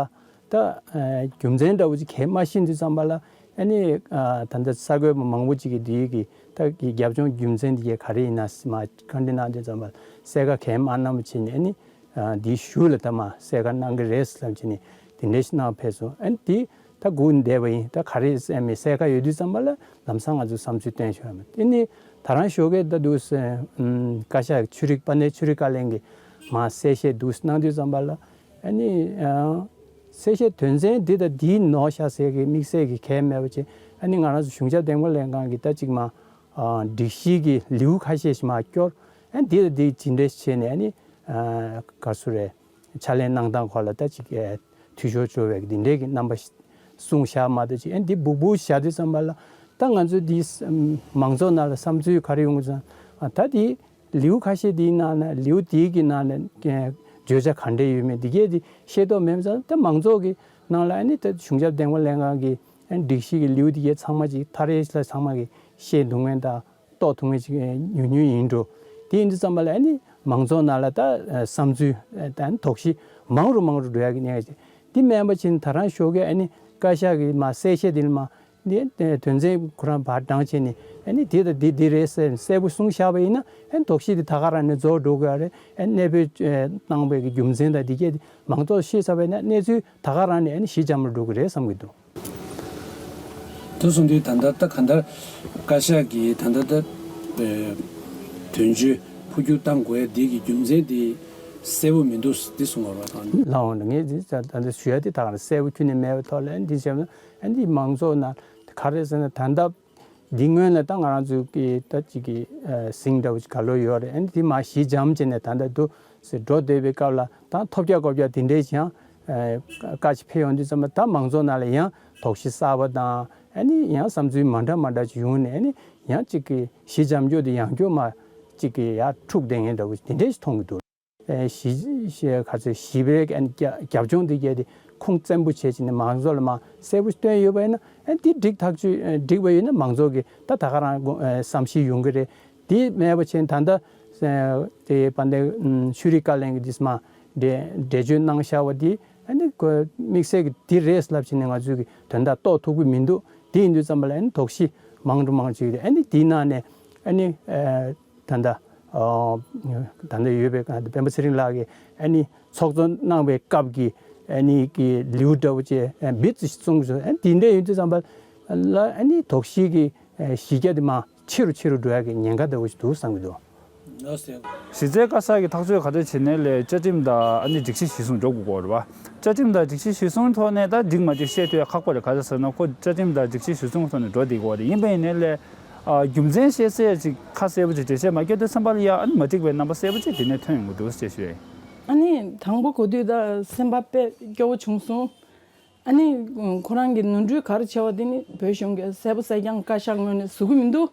ད་ཨེ་རྒྱུ་མཚན་འདྲ་བོ་ཅིག་གས་མ་ཤེས་དུས་ཙམ་པ་ལ། ཨ་ནི་ཨ་ད་ལྟ་གསར་འགོད་པ་མང་པོ་ཅིག་གིས་དེའི་གི་ད་གི་རྒྱབ་ལྗོངས་རྒྱུ་མཚན་དེ་གས་ག་རེ་ཡིན་ན་མ་བཀའ་འདྲི་གནང་དུས་ཙམ་པ་ལ་གསལ་ཁ་གས་མ་གནང་བ་བྱས་ནས། ཨ་ནི། ཨ་འདིའི་གཞུག་ལ་ད་མ་གསལ་ཁ་གནང་གི་རེད་ལབ་བྱས་ནས་དེ་འདྲ་ཞིག་གནང་ཕེབས་སོང་། ཨ་ནི་དེ་ད་སྒུག་བསྡད་པ་ཡིན། ད་ག་རེ་ཟེར་མེད་གསལ་ཁ་ཡོད་དུས་ཙམ་པ་ལ་ལམ་སང་ང་ཚོ་བསམ་ཚུལ་བཏོན་ཆོག་ཡ་མེད། དེ་ནི་ད་རང་ཞོགས་ཀས་ད་དུས་ཨམ་བཀའ་ཤག་ཆོས་རིག་དཔལ་ལྡན་ཆོས་རིག་བཀའ་བློན་གྱིས་མ་གསལ་བཤད་དུས་གནང་དུས་ཙམ་པ་ལ། ཨ་ནི་ཨ་གསལ་བཤད་དོན་ཚན་འདི་དང་འདིའི་ནོར་ཤག་ཟེར་གི་དམིགས་བསལ་གྱི་གལ་མེད་པ་བྱས། ཨ་ནི་ང་རང་ཚོ་གཞུང་ཞབས་བདེ་འཁོད་ལྷན་ཁང་གིས་ད་ཅིག་མ་ཨ་སྒྲིག་གཞི་གི་ལེའུ་ཁ་ཤས་ཤིག་མ་སྐྱོར། ཨ་ནི་འདི་དང་འདི་ཇི་འདྲ་བྱས་ནས་ཨ་ནི། ཨ་ག་སུ་རེད། ཕྱག་ལས་གནང་སྟངས་སྐོར་ལ་ད་ཅིག་ཨ་འཐུས་ཤོར་འགྲོ་བའི་འདི་འདྲའི་གི་རྣམ་པ་ཞིག་གསུངས་བཞག་མ་གཏོགས་ཅིག་ཨ་ནི་འདི་སྦུག་སྦུག་བཞག་དུས་ཙམ་པ་ལ་ད་ང་ཚོ་འདི་མང་ཚོགས་ནང་ལ་བསམ་ཚུལ་ག་རེ་ཡོང་གི་ཙང་། ཨ་ད་འདི་ལེའུ་ཁ་ཤས་འདིའི་ནང་ན་ལེའུ་འདི་གི་ནང་ན་ཨ་བརྗོད་བྱ་ག་འདྲ་ཡོད་མེད་འདི་གས་འདི་ཤེས་རྟོགས་མེད་ཙང་། ད་མང་ཚོགས་ཀྱི་ནང་ལ་ཨ་ནི་ད་གཞུང་ཞབས་བདེ་འཁོད་ལྷན་ཁང་གི་ཨ་ནི་སྒྲིག་གཞི་གི་ལེའུ་འདི་གས་ཚང་མ་ཅིག་མཐའ་རེ་ལ་ཚང་མ་གིས་ཤེས་ཐུབ་མཁན་དང་། རྟོགས་ཐུབ་མཁན་ཅིག་ཉུང་ཉུང་ཡིན་འགྲོ། དེ་ཡིན་དུས་ཙམ་པ་ལ་ཨ་ནི་མང་ཚོགས་ནང་ལ་ད་བསམ་ཚུལ་ད་ཨ་ནི་དོགས་གཞི་མང་རུ་མང་རུ་འགྲོ་ཡག་གི་གནས་ཀ་ཅིག་འདི་མེད་པ་ཕྱིན། ད་རང་ཞོགས་ཀས་ཨ་ནི་བཀའ་ཤག་གི་མ་གསལ་བཤད་འདི་ལ་མ་འདི་དོན་ཚན་ཁོ་རང་བར་བགྲངས་བྱས་ནས་ཨ་ནི་འདི་དང་འདི་འདི་རེད་ཟེར་གསལ་པོ་གསུངས་བཞག་པ་ཡིན་ན་ཨ་ནི་དོགས་གཞི་འདི་ད་ག་རང་ནས་རྫོགས་འགྲོ་དགོས་རེད། ཨ་ནི་གནས་སྤོས་བཏང་བའི་གི་རྒྱུ་མཚན་དང་འདི་གས་འདི་མང་ཚོགས་ཤེས་ཚར་བ་ཡིན་ན་གནས་ཚུལ་ད་ག་རང་ནས་ཨ་ནི་ཞི་འཇམ་རུ་འགྲོ་གི་རེད་བསམ་གི་འདུག་དེ་སོང་དུས་ད་ལྟ་ད་གང་ལྟར་བཀའ་ཤག་གིས་ད་ལྟ་ད་ཨེ་དོན་གཅོད་འཕོ་འགྱུར་བཏང་དགོས་ཡ་འདི་གི་རྒྱུ་མཚན་འདི་གསལ་པོ་མི་འདུག་འདི་གསུང་བ་རོགས་དང་། ལའོ་ངས་འདི་ད་ལྟ་ཞུ་ཡ་འདི་ད་གང་གསལ་པོ་ཁྱོན་ནས་མེད་པའི་ཐོག་ལ་འདི་བྱས་ན་འདི་མང་ཚོགས་ནང་ག་རེ་ཟེར་ན་ད་ལྟ་འདི་སྔོན་ལ་ད་ང་རང་ཚོའི་གི་ད་ཅིག་གི་ཨེ་ཟིང་འདྲ་བོ་ཅིག་ག་ལོ་ཡོད་རེད། ཨ་ནི་འདི་མ་ཞི་འཇམ་བྱས་ནས་ད་ལྟ་འདུག་ཟེར་འགྲོ་བསྡད་པའི་སྐབས་ལ་ད་ཐོབ་རྒྱག་གོ་རྒྱག་དེ་འདྲས་ཀྱང་ཨེ་བཀའ་ཅིག་ཕེབས་ཡོང་དུས་ཙམ་པ་ད་མང་ཚོགས་ནང་ལ་ཡང་དོགས་གཞི་གསར་པ་དང་ཨ་ནི་ཡང་བསམ་ཚུལ་མ་འདྲ་མ་འདྲ་ཅིག་ཡོང་ནས་ཨ་ནི་ཡང་ཅིག་གི་ཞི་འཇམ་སྐྱོ་དེ་ཡང་སྐྱོ་མ་ཅིག་གི་ཡར་འཁྲུག་བསྡད་མཁན་འདྲ་བོ་དེ་འདྲས་ཞིག་མཐོང་གི་འདུག་ཨེ་ཞི་ཞི་ག་ཚོད་ཞི་བའི་ཨ་ནི་རྒྱ་རྒྱབ་ལྗོངས་དེ་གས་དེ་ཁུངས་བཙན་པོ་བྱས་བྱས་ནས་མང་ཚོགས་ལ་མ་གསལ་པོ་ཞིག་བཏོན་ཡོད་པ་ཡིན་ན་ཨ་ནི་དེ་འགྲིག་ཐག་ཆོད་ཨེ་འགྲིག་པ་ཡིན་ན་མང་ཚོགས་ཀྱི་ད་ད་ག་རང་དགོངས་ཨེ་བསམ་ཤེས་ཡོང་གི་རེད། དེ་མེད་པ་བྱས་ད་ལྟ་དེ་དཔལ་ལྡན་ཤུ་རི་བཀའ་བློན་གྱིས་དེ་མ་འགྲེལ་འགྲེལ་བརྗོད་གནང་བཞག་པ་དེ་ཨ་ནི་ཁོ་དམིགས་བསལ་གྱི་དེ་རེད་ལབ་བྱས་ནས་ང་ཚོས་ཀྱི་དོན་དག་རྟོགས་ཐུབ་ཀྱི་མི་འདུག་དེ་ཡིན་དུས་ཙམ་པ་ལ་ཨ་ནི་དོགས་གཞི་མང་རུ་མང་ཅིག་རེད། ཨ་ནི་དེའི་ནང་ནས་ཨ་ནི་ད་ལྟ་ད་ལྟ་ཡོད་པའི་སྤེན་པ་ཚེ་རིང་ལགས་ཀྱིས་ཨ་ནི་ཚོགས་གཙོ་གནང་བའི་སྐབས་ཀྱི་ཨ་ནི་གི་ལེའུ་འདྲ་བོ་བཅས་བིད་ཙམ་ཞིག་གསུངས་སོང་། ཨ་ནི་དེ་འདྲ་ཡིན་དུས་ཙམ་པ་ལ་ཨ་ནི་དོགས་གཞི་གི་གཞི་རྒྱ་དེ་མ་ཆེ་རུ་ཆེ་རུ་འགྲོ་ཡག་གི་ཉེན་ཁ་འདྲ་བོ་ཞིག་འདུག་བསམ་གྱི་འདུག་གཞི་རྩའི་བཀའ་ཤག་གི་ཐག་གཅོད་ག་འདྲ་བྱས་ནས་ལས་བཅའ་ཁྲིམས་དང་ཨ་ནི་སྒྲིག་གཞི་གཞིར་བཟུང་འཇོག་དགོས་ཀྱི་རེད་བ། བཅའ་ཁྲིམས་དང་སྒྲིག་གཞི་གཞིར་བཟུང་ཐོག་ནས་ད་འགྲིག་མ་འགྲིག་བཤད་ཐུབ་ཡ་ཁག་པོ་རེད། ག་རེ་ཟེར་ན་ཁོ་བཅའ་ཁྲིམས་དང་སྒྲིག་གཞི་གཞིར་བཟུང་ཐོག་ནས་འགྲོ་བསྡད་ཀྱི་ཡོད་རེད། ཡིན་པ་ཡིན་ནའི་ལས་རྒྱུ་མཚན་བཤད་སའི་ཅིག་ཁ་གསལ་པོ་ཅིག་འགྲེལ་བཤད་མ་བརྒྱབ་དུས་ཙམ་པ་ལ་ཡ་ཨ་ནི་མ་འགྲིག་པའི་རྣམ་པ་གསལ་པོ་ཅིག་དེ་ནས་ཐོན་ཡོང་གི་འདུག་ཅེས་ཞུ་ཡ་ཡིན། ཨ་ནི་དང་པོ་གོ་དུས་ད་སེམས་པ་དཔེ་སྐྱོ་བོ་བྱུང་སོང་། ཨ་ནི་ཁོ་རང་གི་ནོར་འཁྲུལ་ག་རེ་བྱས་པ་དེ་ནི་བོད་གཞུང་གིས་གསལ་པོ་གསལ་རྐྱང་བཀའ་ཤག་ངོས་ནས་བཟོ་གི་མི་འདུག་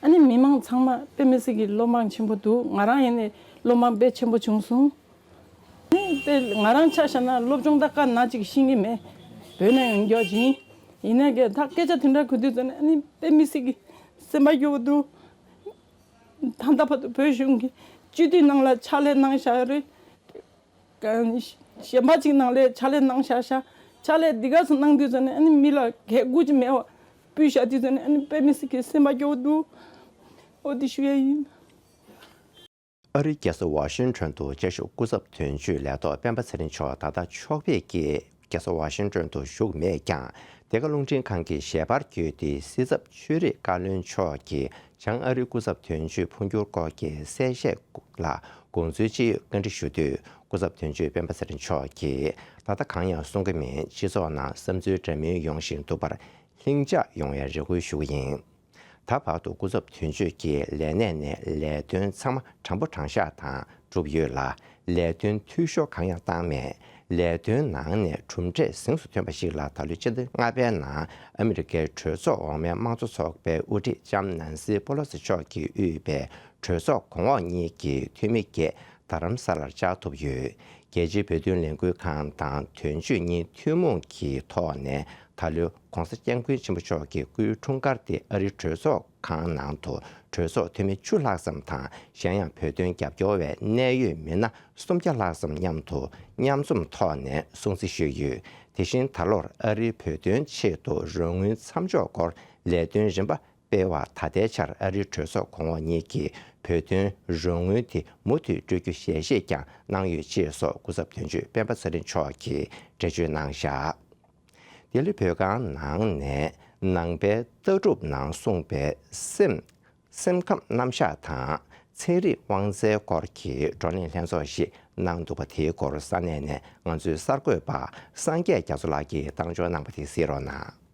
ཨ་ནི་མི་མང་ཚང་མ་དཔེ་མི་སྲིད་ཀྱི་བློ་ཕམ་ཆེན་པོ་འདུག་ང་རང་ཡིན་ནའི་བློ་ཕམ་དཔེ་ཆེན་པོ་བྱུང་སོང་། ཨ་ནི་དཔེ་ང་རང་ཆ་བཞག་ན་སློབ་སྦྱོང་ད་དཀའ་ན་ཅིག་ཤེས་ཀྱི་མེད། བོད་ནས་ཡོང་རྒྱུ་ཅིག་ཡིན། ཡིན་ནའི་གི་ད་སྐད་ཆ་དེ་འདྲ་གོ་དུས་ཙམ་ནས་ཨ་ནི་དཔེ་མི་སྲིད་ཀྱི་སེམས་པ་སྐྱོ་བོ་འདུག་ད་ལྟ་བར་དུ་བོད་གཞུང་གིས་སྤྱི་འཐུས་ནང་ལ་ཕྱག་ལས་གནང་བཞག་རེད། གཞན་པ་ཅིག་ནང་ལས་ཕྱག་ལས་གནང་བཞག་ཤག་ཕྱག་ལས་འདི་ག་ཚོད་གནང་དུས་ཙམ་ནས་ཨ་ནི་མི་ལ་གད་སྐུ་ཅིག་མེད་པ་སྤུས་བཞག་དུས་ཙམ་ནས་ཨ་ནི་དཔེ་མི་སྲིད་ཀྱི་སེམས་པ་སྐྱོ་བོ་འདུག་འོ་དེ་ཞུ་ཡ་ཡིན། ཨ་རིའི་རྒྱལ་ས་ཝ་ཤིང་ཊོན་དུ་བཅའ་བཞུགས་སྐུ་ཚབ་དོན་གཅོད་ལས་ཐོག་སྤེན་པ་ཚེ་རིང་མཆོག་ད་ལྟ་ཕྱོགས་ཕེབས་ཀྱིས་རྒྱལ་ས་ཝ་ཤིང་ཊོན་དུ་བཞུགས་མེད་ཀྱང་། འདི་ག་རླུང་འཕྲིན་ཁང་གི་ཞལ་པར་བརྒྱུད་དེ་སྲིད་ཚབ་ཆོས་རིག་བཀའ་བློན་མཆོག་གིས་བྱང་ཨ་རིའི་སྐུ་ཚབ་དོན་གཅོད་འཕོ་འགྱུར་སྐོར་གྱི་གསལ་བཤད་ལ་དགོངས་ཚུལ་ཅིག་བཀའ་འདྲི་ཞུ་དུས། སྐུ་ཚབ་དོན་གཅོད་སྤེན་པ་ཚེ་རིང་མཆོག་གིས་ད་ལྟ་གང་ཡང་གསུང་གི་མེད། སྤྱི་ཚོགས་ནང་བསམ་ཚུལ་འདྲ་མིན་ཡོང་བཞིན་འདུག་པར་ལྷིང་འཇགས་ཡོང་བའི་རེ་སྐུལ་ཞུ་གི་ཡིན། ད་བར་དུ་སྐུ་ཚབ་དོན་གཅོད་ཀྱིས་ལས་གནས་ནས་ལས་དོན་ཚང་མ་དྲང་པོ་དྲང་བཞག་དང་གྲུབ་ཡོད་ལ། ལས་དོན་འཐུས་ཤོར་གང་ཡང་བཏང་མེད། ལས་དོན་ནང་ནས་གྲུབ་འབྲས་གཟེངས་སུ་ཐོན་པ་ཞིག་ལ། ད་ལོའི་ཕྱི་ཟླ་ལྔ་པའི་ནང་ཨ་མི་རི་ཀའི་གྲོས་ཚོགས་འོག་མའི་དམངས་གཙོ་ཚོགས་པའི་དབུ་ཁྲིད་ལྕམ་ནན་སི་པོ་ལོ་སི་མཆོག་གིས་དབུས་པའི་གྲོས་ཚོགས་གོང་འོག་གཉིས་ཀྱི་འཐུས་མི་བརྒྱད་རྡ་རམ་ས་ལར་བཅར་ཐུབ་ཡོད། རྒྱལ་སྤྱིའི་བོད་དོན་ལས་འགུལ་ཁང་དང་དོན་གཅོད་གཉིས་ཐུན་མོང་གི་ཐོག་ནས་ད་ལོའི་༧གོང་ས་༧སྐྱབས་མགོན་ཆེན་པོ་མཆོག་གི་སྐུའི་འཁྲུངས་སྐར་དེ་ཨ་རིའི་གྲོས་ཚོགས་ཁང་ནང་དུ་གྲོས་ཚོགས་འཐུས་མི་བཅུ་ལྷག་ཙམ་དང་། གཞན་ཡང་བོད་དོན་རྒྱབ་སྐྱོར་བའི་གནད་ཡོད་མི་སྣ་སུམ་བརྒྱ་ལྷག་ཙམ་མཉམ་དུ་མཉམ་འཛོམས་ཐོག་ནས་སྲུང་བརྩི་ཞུས་ཡོད། དེ་བཞིན་ད་ལོར་ཨ་རིའི་བོད་དོན་ཆེད་དུ་རོགས་དངུལ་མཚམས་འཇོག་སྐོར་ལས་དོན་རིམ་པ་སྤེལ་བ། ད་ལྟའི་ཆར་ཨ་རིའི་གྲོས་ཚོགས་གོང་འོག་གཉིས་ཀྱིས་བོད་དོན་རོགས་དངུལ་དེ་མུ་མཐུད་སྤྲོད་རྒྱུ་ཞལ་བཞེས་ཀྱང་གནང་ཡོད་ཅེས་སོགས་སྐུ་ཚབ་དོན་གཅོད་སྤེན་པ་ཚེ་རིང་མཆོག་གིས་འགྲེལ་བརྗོད་གནང་བཞག་ལྡི་ལི་བོད་ཁང་ནང་ནས་ནང་པའི་ལྟ་གྲུབ་ནང་གསུངས་པའི་སེམས་སེམས་ཁམས་རྣམ་གཞག་དང་ཚན་རིག་དབང་རྩའི་སྐོར་གྱི་བགྲོ་གླེང་ལྷན་ཚོགས་ཤིག་གནང་འདུག་པ། དེའི་སྐོར་ས་གནས་ནས་ང་ཚོའི་གསར་འགོད་པ་སངས་རྒྱས་རྒྱ་མཚོ་ལགས་ཀྱིས་བཏང་འབྱོར་གནང་པ་དེ་གཟིགས་རོགས་གནང་།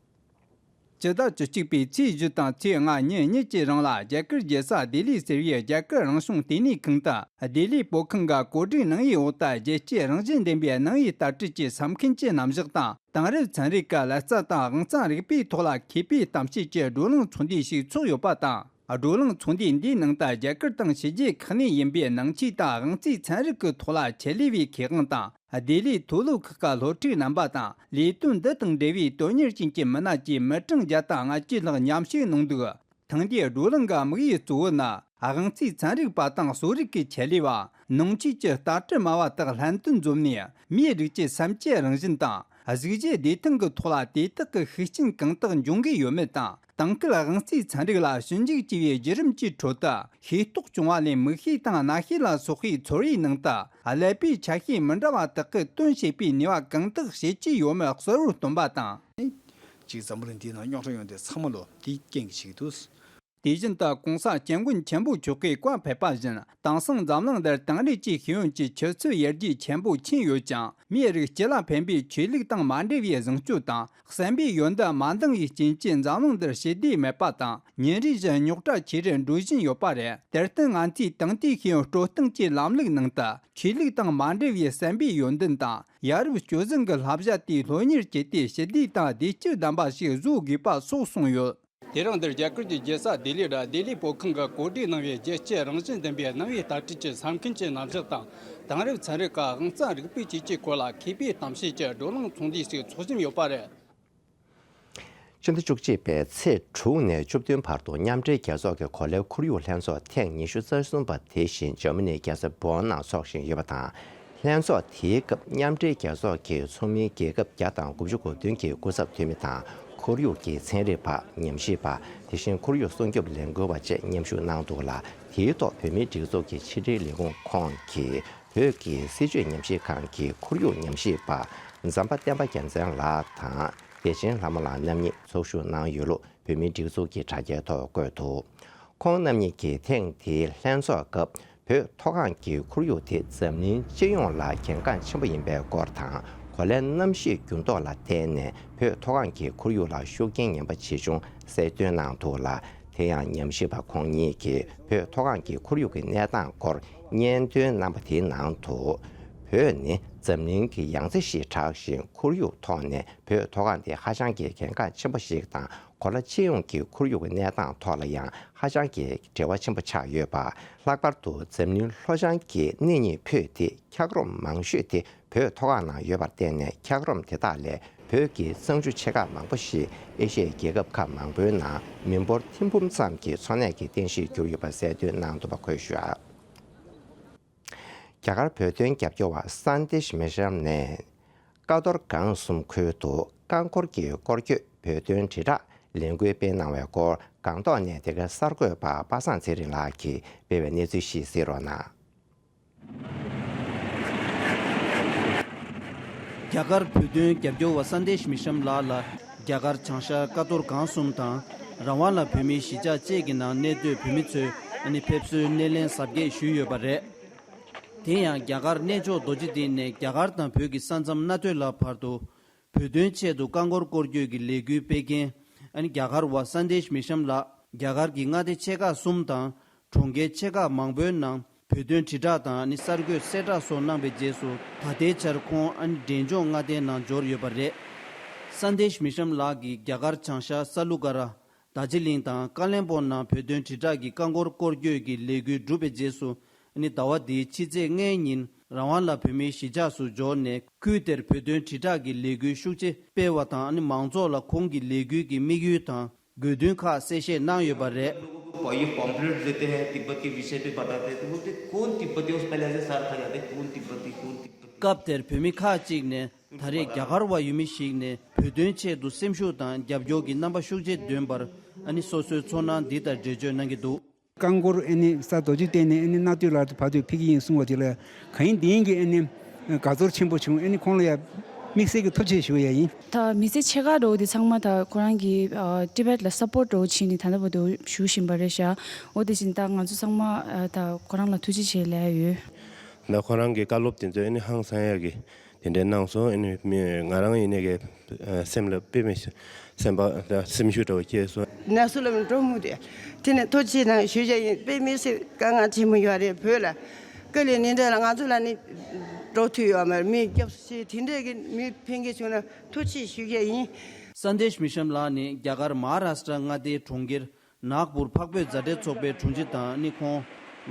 སྤྱི་ཟླ་བཅུ་གཅིག་པའི་ཚེས་བཞི་དང་ཚེས་ལྔ་ཉིན་གཉིས་ཀྱི་རིང་ལ་རྒྱ་གར་རྒྱལ་ས་ལྡི་ལིར་ཟེར་བའི་རྒྱ་གར་རང་བྱུང་ལྟེ་གནས་ཁང་དུ་ལྡི་ལིའི་བོད་ཁང་གི་གོ་སྒྲིག་གནང་བའི་འོག་ཏུ་རྒྱལ་སྤྱིའི་རང་བཞིན་ལྡན་པའི་གནང་བའི་ལྟ་གྲུབ་ཀྱི་ས་མཁན་གྱི་རྣམ་གཞག་དང་། དེང་རབས་ཚན་རིག་གི་ལག་རྩལ་དང་དབང་རྩ་རིག་པའི་ཐོག་ལ་མཁས་པའི་གཏམ་བཤད་ཀྱི་བགྲོ་གླེང་ཚོགས་འདུ་ཞིག་ཚོགས་ཡོད་པ་དང་། བགྲོ་གླེང་ཚོགས་འདུ་འདིའི་ནང་དུ་རྒྱ་གར་དང་ཕྱི་རྒྱལ་ཁག་ནས་ཡིན་པའི་ནང་ཆོས་དང་དབང་རྩའི་ཚན་རིག་གི་ཐོག་ལ་ཆེད་ལས་པའི་མཁས་དབང་དང་། ལྡི་ལིའི་མཐོ་སློབ་ཁག་གི་སློབ་ཕྲུག་རྣམ་པ་དང་། ལས་དོན་འདི་དང་འབྲེལ་བའི་དོན་གཉེར་ཅན་གྱི་མི་སྣ་བཅས་མི་གྲངས་བརྒྱ་དང་ལྔ་བཅུ་ལྷག་མཉམ་ཞུགས་གནང་འདུག་ཐེངས་འདིའི་བགྲོ་གླེང་གི་དམིགས་ཡུལ་གཙོ་བོ་ནི། དབང་རྩའི་ཚན་རིག་པ་དང་གསོ་རིག་གི་ཆེད་ལས་པ། ནང་ཆོས་ཀྱི་ལྟ་གྲུབ་སྨྲ་བ་དག་ལྷན་དུ་འཛོམས་ནས། མིའི་རིགས་ཀྱི་སེམས་ཀྱི་རང་བཞིན་དང་། གཟུགས་གཞི་བདེ་ཐང་གི་ཐོག་ལ་དེ་དག་གི་ཤུགས་རྐྱེན་གང་དག་འབྱུང་གི་ཡོད་མེད་དང་། དེང་སྐབས་དབང་རྩའི་ཚན་རིག་ལ་ཞིབ་འཇུག་བྱས་པའི་བརྒྱུད་རིམ་གྱི་ཁྲོད་དུ། ཤེས་རྟོགས་བྱུང་བ་ལས། མིག་ཤེས་དང་རྣ་ཤེས་ལ་སོགས་པའི་ཚོར་བའི་ནང་དུ་ཀླད་པའི་ཆ་ཤས་མི་འདྲ་བ་དག་གིས་སྟོན་བྱེད་པའི་ནུས་པ་གང་དག་བྱེད་ཀྱི་ཡོད་མེད་གསལ་བོར་སྟོན་པ་དང་། གཅིག་འཛམ་བུ་གླིང་འདིའི་ནང་རྙོག་དྲ་ཡོང་དུས་ཚང་མ་ལོ་དེའི་རྐྱེན་གྱིས་བྱེད་ཀྱི་འདུག། དེ་བཞིན་དུ་གོང་ས་སྐྱབས་མགོན་ཆེན་པོ་མཆོག་གིས་བཀའ་ཕེབས་པ་བཞིན། དེང་སང་འཛམ་གླིང་འདིར་དེང་རབས་ཀྱི་ཤེས་ཡོན་གྱི་ཆུ་ཚད་ཡར་རྒྱས་ཆེན་པོ་ཕྱིན་ཡོད་ཀྱང་། མིའི་རིགས་སྤྱི་ལ་ཕན་པའི་ཆོས་ལུགས་དང་མ་འབྲེལ་བའི་བཟང་སྤྱོད་དང་། བསམ་པའི་ཡོན་ཏན་མ་འདང་བའི་རྐྱེན་གྱིས་འཛམ་གླིང་འདིར་ཞི་བདེ་མེད་པ་དང་། ཉིན་རེ་བཞིན་རྙོག་དྲ་ཆེ་རུ་འགྲོ་བཞིན་ཡོད་པ་རེད། དེར་བརྟེན་ང་ཚོས་དེང་དུས་ཤེས་ཡོན་སྤྲོད་སྟངས་ཀྱི་ལམ་ལུགས་ནང་དུ། ཆོས་ལུགས་དང་མ་འབྲེལ་བའི་བསམ་པའི་ཡོན་ཏན་དང་། ཡ་རབས་སྤྱོད་བཟང་གི་བསླབ་བྱ་དེ་སློབ་གཉེར་བྱས་ཏེ། ཞི་བདེ་དང་བདེ་སྐྱིད་ལྡན་པ་ཞིག་བཟོ་དགོས་པ་སོགས་གསུངས་ཡོད། དེ་རིང་འདིར་རྒྱ་གར་གྱི་རྒྱལ་ས་ལྡི་ལི་རུ་ལྡི་ལི་བོད་ཁང་གིས་གོ་སྒྲིག་གནང་བའི་རྒྱལ་སྤྱིའི་རང་བཞིན་ལྡན་པའི་གནའ་བོའི་ལྟ་གྲུབ་ཀྱི་ས་མཁན་གྱི་རྣམ་གཞག་དང་། དེང་རབས་ཚན་རིག་གི་དབང་རྩ་རིག་པའི་བྱས་རྗེས་སྐོར་ལ་མཁས་པའི་གཏམ་བཤད་ཀྱི་བགྲོ་གླེང་ཚོགས་འདུ་ཞིག་འཚོགས་བཞིན་ཡོད་པ་རེད། སྤྱི་ཟླ་བཅུ་གཅིག་པའི་ཚེས་དྲུག་ནས་བཅུ་བདུན་བར་དུ་མཉམ་འབྲེལ་རྒྱལ་ཚོགས་ཀྱི་གོ་ལའི་ཁོར་ཡུག་ལྷན་ཚོགས་ཐེངས་ཉི་ཤུ་རྩ་གསུམ་པ་དེ་བཞིན་འཇར་མ་ནིའི་རྒྱལ་ས་བོན་ནང་འཚོགས་བཞིན་ཡོད་པ་དང་། ལྷན་ཚོགས་དེའི་སྐབས་མཉམ་འབྲེལ་རྒྱལ་ཚོགས་ཀྱི་ཚོགས་མིའི་རྒྱལ་ཁབ་བརྒྱ་དང་དགུ་བཅུ་གོ་བདུན་གྱི་སྐུ་ཚབ་འཐུས་མི་དང་། ཁོར་ཡུག་གི་ཚན་རིག་པ། ཉམས་ཞིབ་པ། དེ་བཞིན་ཁོར་ཡུག་སྲུང་སྐྱོབ་ལས་འགུལ་བ་བཅས་མཉམ་ཞུགས་གནང་འདུག་ལ། དེའི་ཐོག་བོད་མིའི་སྒྲིག་འཛུགས་ཀྱི་ཕྱི་དྲིལ་ལས་ཁུངས་ཁོངས་ཀྱི་བོད་ཀྱི་སྲིད་བྱུས་ཉམས་ཞིབ་ཁང་གི་ཁོར་ཡུག་ཉམས་ཞིབ་པ་ཛམ་པ་བསྟན་པ་རྒྱལ་མཚན་ལགས་དང་། བདེ་ཆེན་ལྷ་མོ་ལགས་རྣམ་གཉིས་ཚོགས་ཞུགས་གནང་ཡོད་ལུགས་བོད་མིའི་སྒྲིག་འཛུགས་ཀྱི་དྲ་རྒྱའི་ཐོག་བཀོད་འདུག། ཁོང་རྣམ་གཉིས་ཀྱིས་ཐེངས་འདིའི་ལྷན་ཚོགས་སྐབས། བོད་མཐོ་སྒང་གི་ཁོར་ཡུག་དེ་འཛམ་གླིང་སྤྱི་ཡོངས་ལ་གལ་འགངས་ཆེན་པོ་ཡིན་པའི་སྐོར་དང་། གོ་ལའི་གནམ་གཤིས་འགྱུར་ལྡོག་ལ་བརྟེན་ནས་བོད་མཐོ་སྒང་གི་ཁོར་ཡུག་ལ་ཤུགས་རྐྱེན་ངན་པ་ཇི་བྱུང་གསལ་སྟོན་གནང་འདུག་ལ། དེ་ཡང་ཉམས་ཞིབ་པ་ཁོང་གཉིས་ཀྱིས་བོད་མཐོ་སྒང་གི་ཁོར་ཡུག་གི་གནས་སྟངས་སྐོར་སྙན་ཐོའི་རྣམ་པ་དེའི་ནང་དུ། བོད་ནི་འཛམ་གླིང་གི་ཡང་རྩེ་ཞེས་གྲགས་ཤིང་། ཁོར་ཡུག་ཐོག་ནས་བོད་མཐོ་སྒང་དེ་ཧ་ཅང་གི་གལ་འགངས་ཆེན་པོ་ཞིག་དང་། གོ་ལ་སྤྱི་ཡོངས་ཀྱི་ཁོར་ཡུག་གི་གནས་སྟངས་ཐོག་ལ་ཡང་ཧ་ཅང་གི་འབྲེལ་བ་ཆེན་པོ་ཆགས་ཡོད་པ། ལྷག་པར་དུ་འཛམ་གླིང་ལྷོ་བྱང་གི་གནས་གཉིས་བོད་དེ་འཁྱགས་རོམ་མང་ཤོས་དེ་བོད་མཐོ་སྒང་ནང་ཡོད་པར་བརྟེན་ནས། འཁྱགས་རོམ་དེ་དག་ལས་བོད་ཀྱི་གཙང་ཆུ་ཆེ་ཁག་མང་པོ་ཞིག་ཨེ་ཤི་ཡའི་རྒྱལ་ཁབ་ཁག་མང་པོའི་ནང་མི་འབོར་ཐེར་འབུམ་ཙམ་གྱི་འཚོ་གནས་ཀྱི་རྟེན་གཞིར་གྱུར་ཡོད་པ་གསལ་སྟོན་གནང་འདུག་པ་འཁོད་བཞག། རྒྱ་གར་བོད་དོན་རྒྱབ་སྐྱོར་བ་སན་དེཤ་མི་ཤམ་ནས། ཀ་རྡོར་སྒང་གསུམ་ཁུལ་དུ་རྐང་འཁོར་གྱི་སྐོར་སྐྱོད་བོད་དོན་དྲིལ་བསྒྲགས་ལས་འགུལ་སྤེལ་གནང་བའི་སྐོར། སྒང་ཏོག་ནས་དེ་གའི་གསར་འགོད་པ་པ་སངས་ཚེ་རིང་ལགས་ཀྱིས་སྤེལ་བའི་གནས་ཚུལ་ཞིག་གཟིགས་རོགས་གནང་། རྒྱ་གར་བོད་དོན་རྒྱབ་སྐྱོར་བ་སན་དེཤ་མི་ཤམ་ལགས་ལ། རྒྱ་གར་བྱང་ཤར་ཀ་རྡོར་སྒང་གསུམ་དང་། རང་དབང་ལ་བོད་མིའི་གཞིས་ཆགས་བཅས་ཀྱི་ནང་གནས་སྡོད་བོད་མི་ཚོས་ཨ་ནི་ཕེབས་བསུའི་སྣེ་ལེན་གཟབ་རྒྱས་ཞུས་ཡོད་པ་རེད། དེ་ཡང་རྒྱ་གར་གནས་མཆོག་རྡོ་རྗེ་གདན་ནས་རྒྱ་གར་དང་བོད་ཀྱི་ས་མཚམས་སྣ་ཐོས་ལ་བར་དུ། བོད་དོན་ཆེད་དུ་རྐང་འཁོར་སྐོར་སྐྱོད་ཀྱི་ལས་འགུལ་སྤེལ་མཁན། ཨ་ནི་རྒྱ་གར་བ་སན་དེཤ་མི་ཤམ་ལགས། རྒྱ་གར་གྱི་མངའ་སྡེ་ཆེ་ཁག་གསུམ་དང་། གྲོང་ཁྱེར་ཆེ་ཁག་མང་པོའི་ནང་བོད་དོན་དྲིལ་བསྒྲགས་དང་ཨ་ནི་གསར་འགོད་གསལ་བསྒྲགས་སོགས་གནང་པའི་རྗེས་སུ། ད་ལྟའི་ཆར་ཁོང་ཨ་ནི་འབྲས་ལྗོངས་མངའ་སྡེའི་ནང་འབྱོར་ཡོད་པ་རེད། སན་དེཤ་མི་ཤམ་ལགས་ཀྱིས་རྒྱ་གར་བྱང་ཤར་ས་ལུ་ཀ་ར། རྡོ་རྗེ་གླིང་དང་ཀ་ལོན་སྦུག་ནང་བོད་དོན་དྲིལ་བསྒྲགས་ཀྱི་རྐང་འཁོར་སྐོར་སྐྱོད་ཀྱི་ལས་འགུལ་གྲུབ་པའི་རྗེས་སུ། ཨ་ནི་ཟླ་བ་འདིའི་ཕྱི་ཚེས་ལྔའི་ཉིན་རང་དབང་ལ་བོད་མིའི་གཞིས་ཆགས་སུ་འབྱོར་ནས། ཁུལ་དེར་བོད་དོན་དྲིལ་བསྒྲགས་ཀྱི་ལས་འགུལ་ཤུགས་ཆེ་སྤེལ་བ་དང་། ཨ་ནི་མང་ཚོགས་ལ་ཁོང་གི་ལས་འགུལ་གྱི་དམིགས་ཡུལ་དང་དགོས་འདུན་ཁག་གསལ་བཤད་གནང་ཡོད་པ་རེད། लोगों को ये पॉम्पलेट देते हैं, तिब्बत के विषय पे बताते हैं, तो बोलते, "कौन तिब्बती है?" उस पहले ऐसे सर खा जाते, "कौन तिब्बती, कौन तिब्बती?" སྐབས་དེར་བོད་མི་ཁག་ཅིག་ནས། ད་རེས་རྒྱ་གར་བ་ཡུལ་མི་ཞིག་ནས་བོད་དོན་ཆེད་དུ་སེམས་ཤུགས་དང་རྒྱབ་སྐྱོར་གྱི་རྣམ་པ་ཤུགས་ཆེ་འདོན་པར། ཨ་ནི་སོ་སོའི་ཚོར་སྣང་འདི་ལྟར་འགྲེལ་བརྗོད་གནང་གི་འདུག། རྐང་འཁོར་ཨ་ནི་ས་རྡོ་རྗེ་གདན་ནས་ཨ་ནི་སྣ་ཐོས་ལ་བར་དུ་ཕེབས་ཀྱི་ཡིན་གསུངས་པ་དེ་ལ་གང་ཡིན་དེ་ཡིན་གྱི་ཨ་ནི་དགའ་ཚོར་ཆེན་པོ་བྱུང་། ཨ་ནི་ཁོང་ལ་ཡང་དམིགས་བསལ་གྱི་ཐུགས་རྗེ་ཆེ་ཞུ་ཡ་ཡིན། ད་མི་ཚེ་ཕྱེད་ཀ་འགྲོ་དེ་ཚང་མ་ད་ཁོ་རང་གི་ཨ་ཏི་བེད་ལ་སཔོར་ཊི་འགྲོ་བྱས་ནས་ད་ལྟ་བར་དུ་བཞུགས་བཞིན་པ་རེད་ཤག། འོ་དེ་བཞིན་ད་ང་ཚོ་ཚང་མ་ཨ་ད་ཁོ་རང་ལ་ཐུགས་རྗེ་ཆེ་ལབ་ཡ་ཡོད། ད་ཁོ་རང་གི་བཀའ་སློབ་དེ་ཚོ་ཨ་ནི་ཧང་སང་ཡ་གི་དེ་འདྲའི་གནང་སོང་། ཨ་ནི་མི་ང་རང་ཡིན་ནའི་གི་སེམས་ལ་དཔེ་མི་སྲིད་སེམས་པ་སེམས་ཤུགས་འདྲ་བོ་སྐྱེས་སོང་། ན་སུ་ལ་མི་འགྲོ་མུ་དེ་དེ་ནས་ཐུགས་རྗེ་གནང་ཞུ་བྱ་ཡིན། དཔེ་མི་སྲིད་དཀའ་ངལ་ཆེན་པོ་ཡོད་རེད། བོད་ལ་དཀའ་ལས་ནི་འདྲ་ལ་ང་ཚོ་ལ་ནི་འགྲོ་ཐུབ་ཡོད་མ་རེད། མི་སྐྱབས་སུ་མཆི་དེ་འདྲས་ཀྱི་མི་ཕན་གྱི་བྱུང་ན་ཐུགས་རྗེ་ཞུ་བྱ་ཡིན། སན་དེཤ་མི་ཤམ་ལགས་ནི་རྒྱ་གར་མ་ཧཱ་རཱ་ཤི་ཏྲ་མངའ་སྡེའི་གྲོང་ཁྱེར། ནཱག་པུར་འཕགས་བོད་མཛའ་འབྲེལ་ཚོགས་པའི་དྲུང་ཆེ་དང་། ཨ་ནི་ཁོང་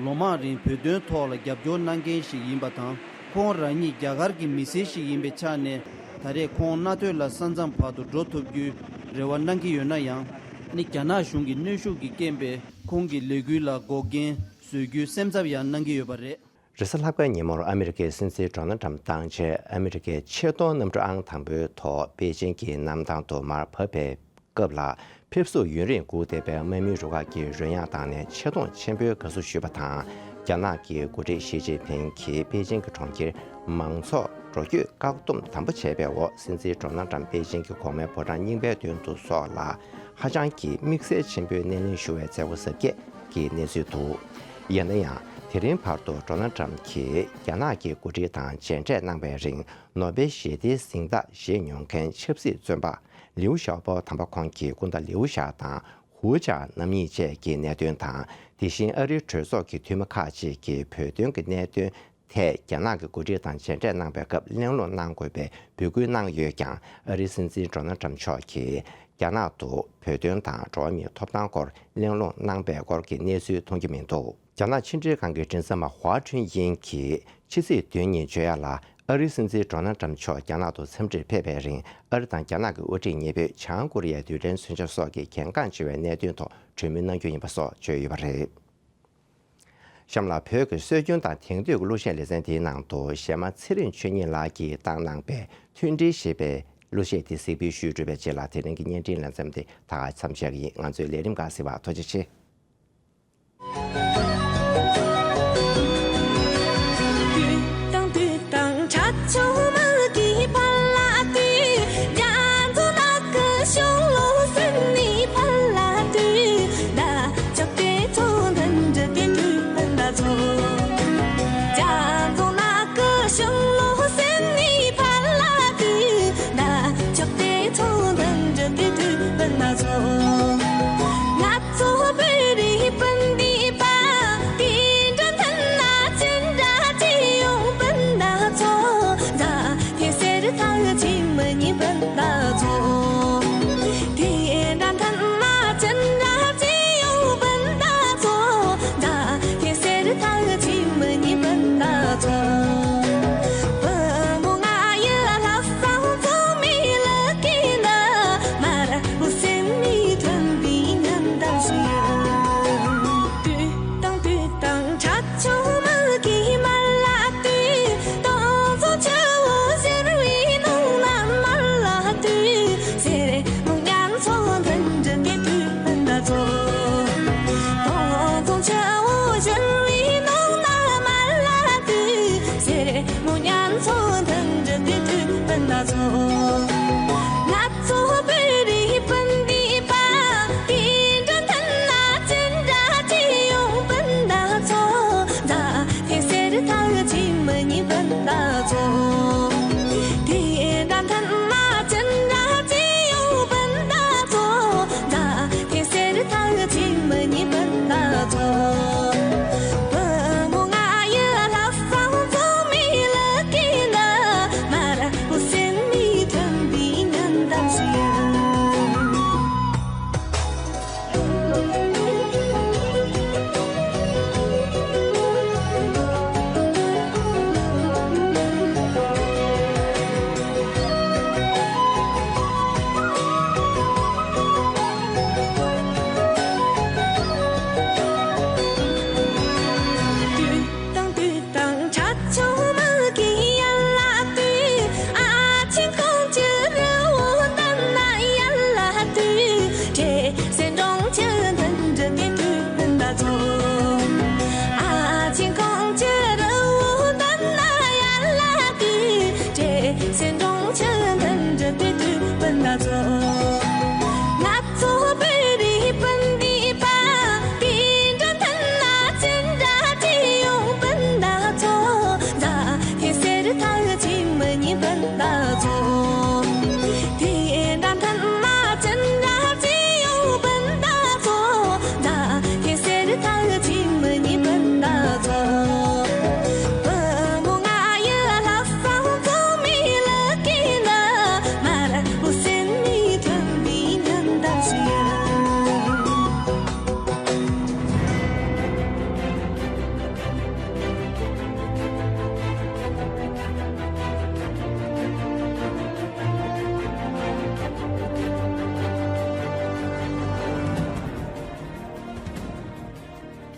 ལོ་མང་རིང་བོད་དོན་ཐོག་ལ་རྒྱབ་སྐྱོར་གནང་མཁན་ཞིག་ཡིན་པ་དང་། ཁོང་རང་ཉིད་རྒྱ་གར་གྱི་མི་སེར་ཞིག་ཡིན་པའི་ཆ་ནས། ད་རེས་ཁོང་སྣ་ཐོས་ལ་ས་མཚམས་བར་དུ་འགྲོ་ཐུབ་རྒྱུའི་རེ་བ་གནང་གི་ཡོད་ན་ཡང་། ཨ་ནི་རྒྱ་ནག་གཞུང་གི་གནོན་ཤུགས་ཀྱི་རྐྱེན་པས། ཁོང་གི་ལས་འགུལ་ལ་འགོག་རྐྱེན་བཟོ་རྒྱུའི་སེམས་འཚབ་ཡང་གནང་གི་ཡོད་པ་རེད། རེས་གཟའ་ལྷག་པའི་ཉིན་མོར་ཨ་མི་རི་ཀའི་སྲིད་འཛིན་ཌོ་ནལ་ཊམ་བཏང་རྗེས། ཨ་མི་རི་ཀའི་ཆེས་མཐོའི་གནམ་གྲུ་ཨང་དང་པོའི་ཐོག་པེ་ཅིང་གི་གནམ་ཐང་དུ་མར་བབས་པའི་སྐབས་ལ། ཕེབས་བསུ་ཡུན་རིང་སྒུག་བསྡད་པའི་དམག་མིའི་རུ་ཁག་གི་རོལ་དབྱངས་བཏང་ནས་ཆེ་མཐོང་ཆེན་པོའི་དགའ་བསུ་ཞུས་པ་དང་། རྒྱ་ནག་གི་འགོ་ཁྲིད་ཞི་ཅིན་ཕིང་གིས་པེ་ཅིང་གི་གྲོང་ཁྱེར་མང་ཚོགས་འགྲོ་སྐྱོད་བཀག་སྡོམ་དམ་པོ་བྱས་པའི་འོག་སྲིད་འཛིན་ཌོ་ནལ་ཊམ་པེ་ཅིང་གི་གོང་མའི་ཕོ་བྲང་རྙིང་པའི་མདུན་དུ་སོགས་ལ། ཧ་ཅང་གི་དམིགས་བསལ་ཆེན་པོའི་སྣེ་ལེན་ཞུ་བའི་མཛད་སྒོ་གཟབ་རྒྱས་ཀྱི་གནས་ཚུལ་འདུག་ཡིན་ན་ཡང་། དེ་རིང་བར་དུ་ཌོ་ནལ་ཊམ་གྱིས་རྒྱ་ནག་གི་འགོ་ཁྲིད་དང་མཇལ་འཕྲད་གནང་བའི་རིང་། ནོ་སྦེལ་ཞི་བདེའི་གཟེངས་རྟགས་བཞེས་མྱོང་མཁན་ཆབ་སྲིད་བཙོན་པ་ལིའུ་ཞའོ་པོ་དམ་པ་ཁོང་གི་སྐུ་ཟླ་ལིའུ་ཞའོ་དང་ཧུའུ་ཅཱ་རྣམ་གཉིས་བཅས་ཀྱི་གནད་དོན་དང་། དེ་བཞིན་ཨ་རིའི་གྲོས་ཚོགས་ཀྱི་འཐུས་མི་ཁག་ཅིག་གིས་བོད་དོན་གྱི་གནད་དོན་ཐད་རྒྱ་ནག་གི་འགོ་ཁྲིད་དང་མཇལ་འཕྲད་གནང་བའི་སྐབས་གླེང་སློང་གནང་དགོས་པའི་འབོད་སྐུལ་གནང་ཡོད་ཀྱང་། ཨ་རིའི་སྲིད་འཛིན་ཌོ་ནལ་ཊམ་མཆོག་གིས་རྒྱ་ནག་ཏུ་བོད་དོན་དང་འགྲོ་བ་མིའི་ཐོབ་ཐང་སྐོར་གླེང་སློང་གནང་པའི་སྐོར་གྱི་གནས་ཚུལ་མཐོང་རྒྱུ་མི་འདུག་རྒྱ་ནག་ཕྱི་འབྲེལ་ཁང་གི་མགྲིན་ཚབ་པ་ཧྭ་ཁྲུན་དབྱིང་གིས་ཕྱི་ཚེས་བདུན་ཉིན་བརྗོད་ཡག་ལ། ཨ་རིའི་སྲིད་འཛིན་ཌོ་ནལ་ཊམ་མཆོག་རྒྱ་ནག་ཏུ་འཚམས་འདྲིར་ཕེབས་པའི་རིང་། ཨ་རི་དང་རྒྱ་ནག་གི་དབུ་ཁྲིད་གཉིས་པོས་བྱང་ཀོ་རི་ཡའི་རྡུལ་ཕྲན་མཚོན་ཆ་སོགས་ཀྱི་གལ་འགངས་ཆེ་བའི་གནད་དོན་ཐོག་གྲོས་མོལ་གནང་རྒྱུ་ཡིན་པ་སོགས་བརྗོད་ཡོད་པ་རེད། གཤམ་ལ་བོད་ཀྱི་སྲོལ་རྒྱུན་དང་དེང་དུས་ཀྱི་གླུ་གཞས་ལེ་ཚན་དེའི་ནང་དུ་གཞས་མ་ཚེ་རིང་ཆོས་ཉིད་ལགས་ཀྱིས་བཏང་གནང་པའི་མཐུན་སྒྲིལ་ཞེས་པའི་གླུ་གཞས་དེ་གཟིགས་འབུལ་ཞུས་གྲུབ་པའི་རྗེས་ལ། དེ་རིང་གི་བརྙན་འཕྲིན་ལེ་ཚན་དེ་ད་ག་མཚམས་བཞག་གི་ཡིན། ང་ཚོའི་ལས་རིམ་ཁག་གཟིགས་པར་ཐུགས་རྗེ་ཆེ།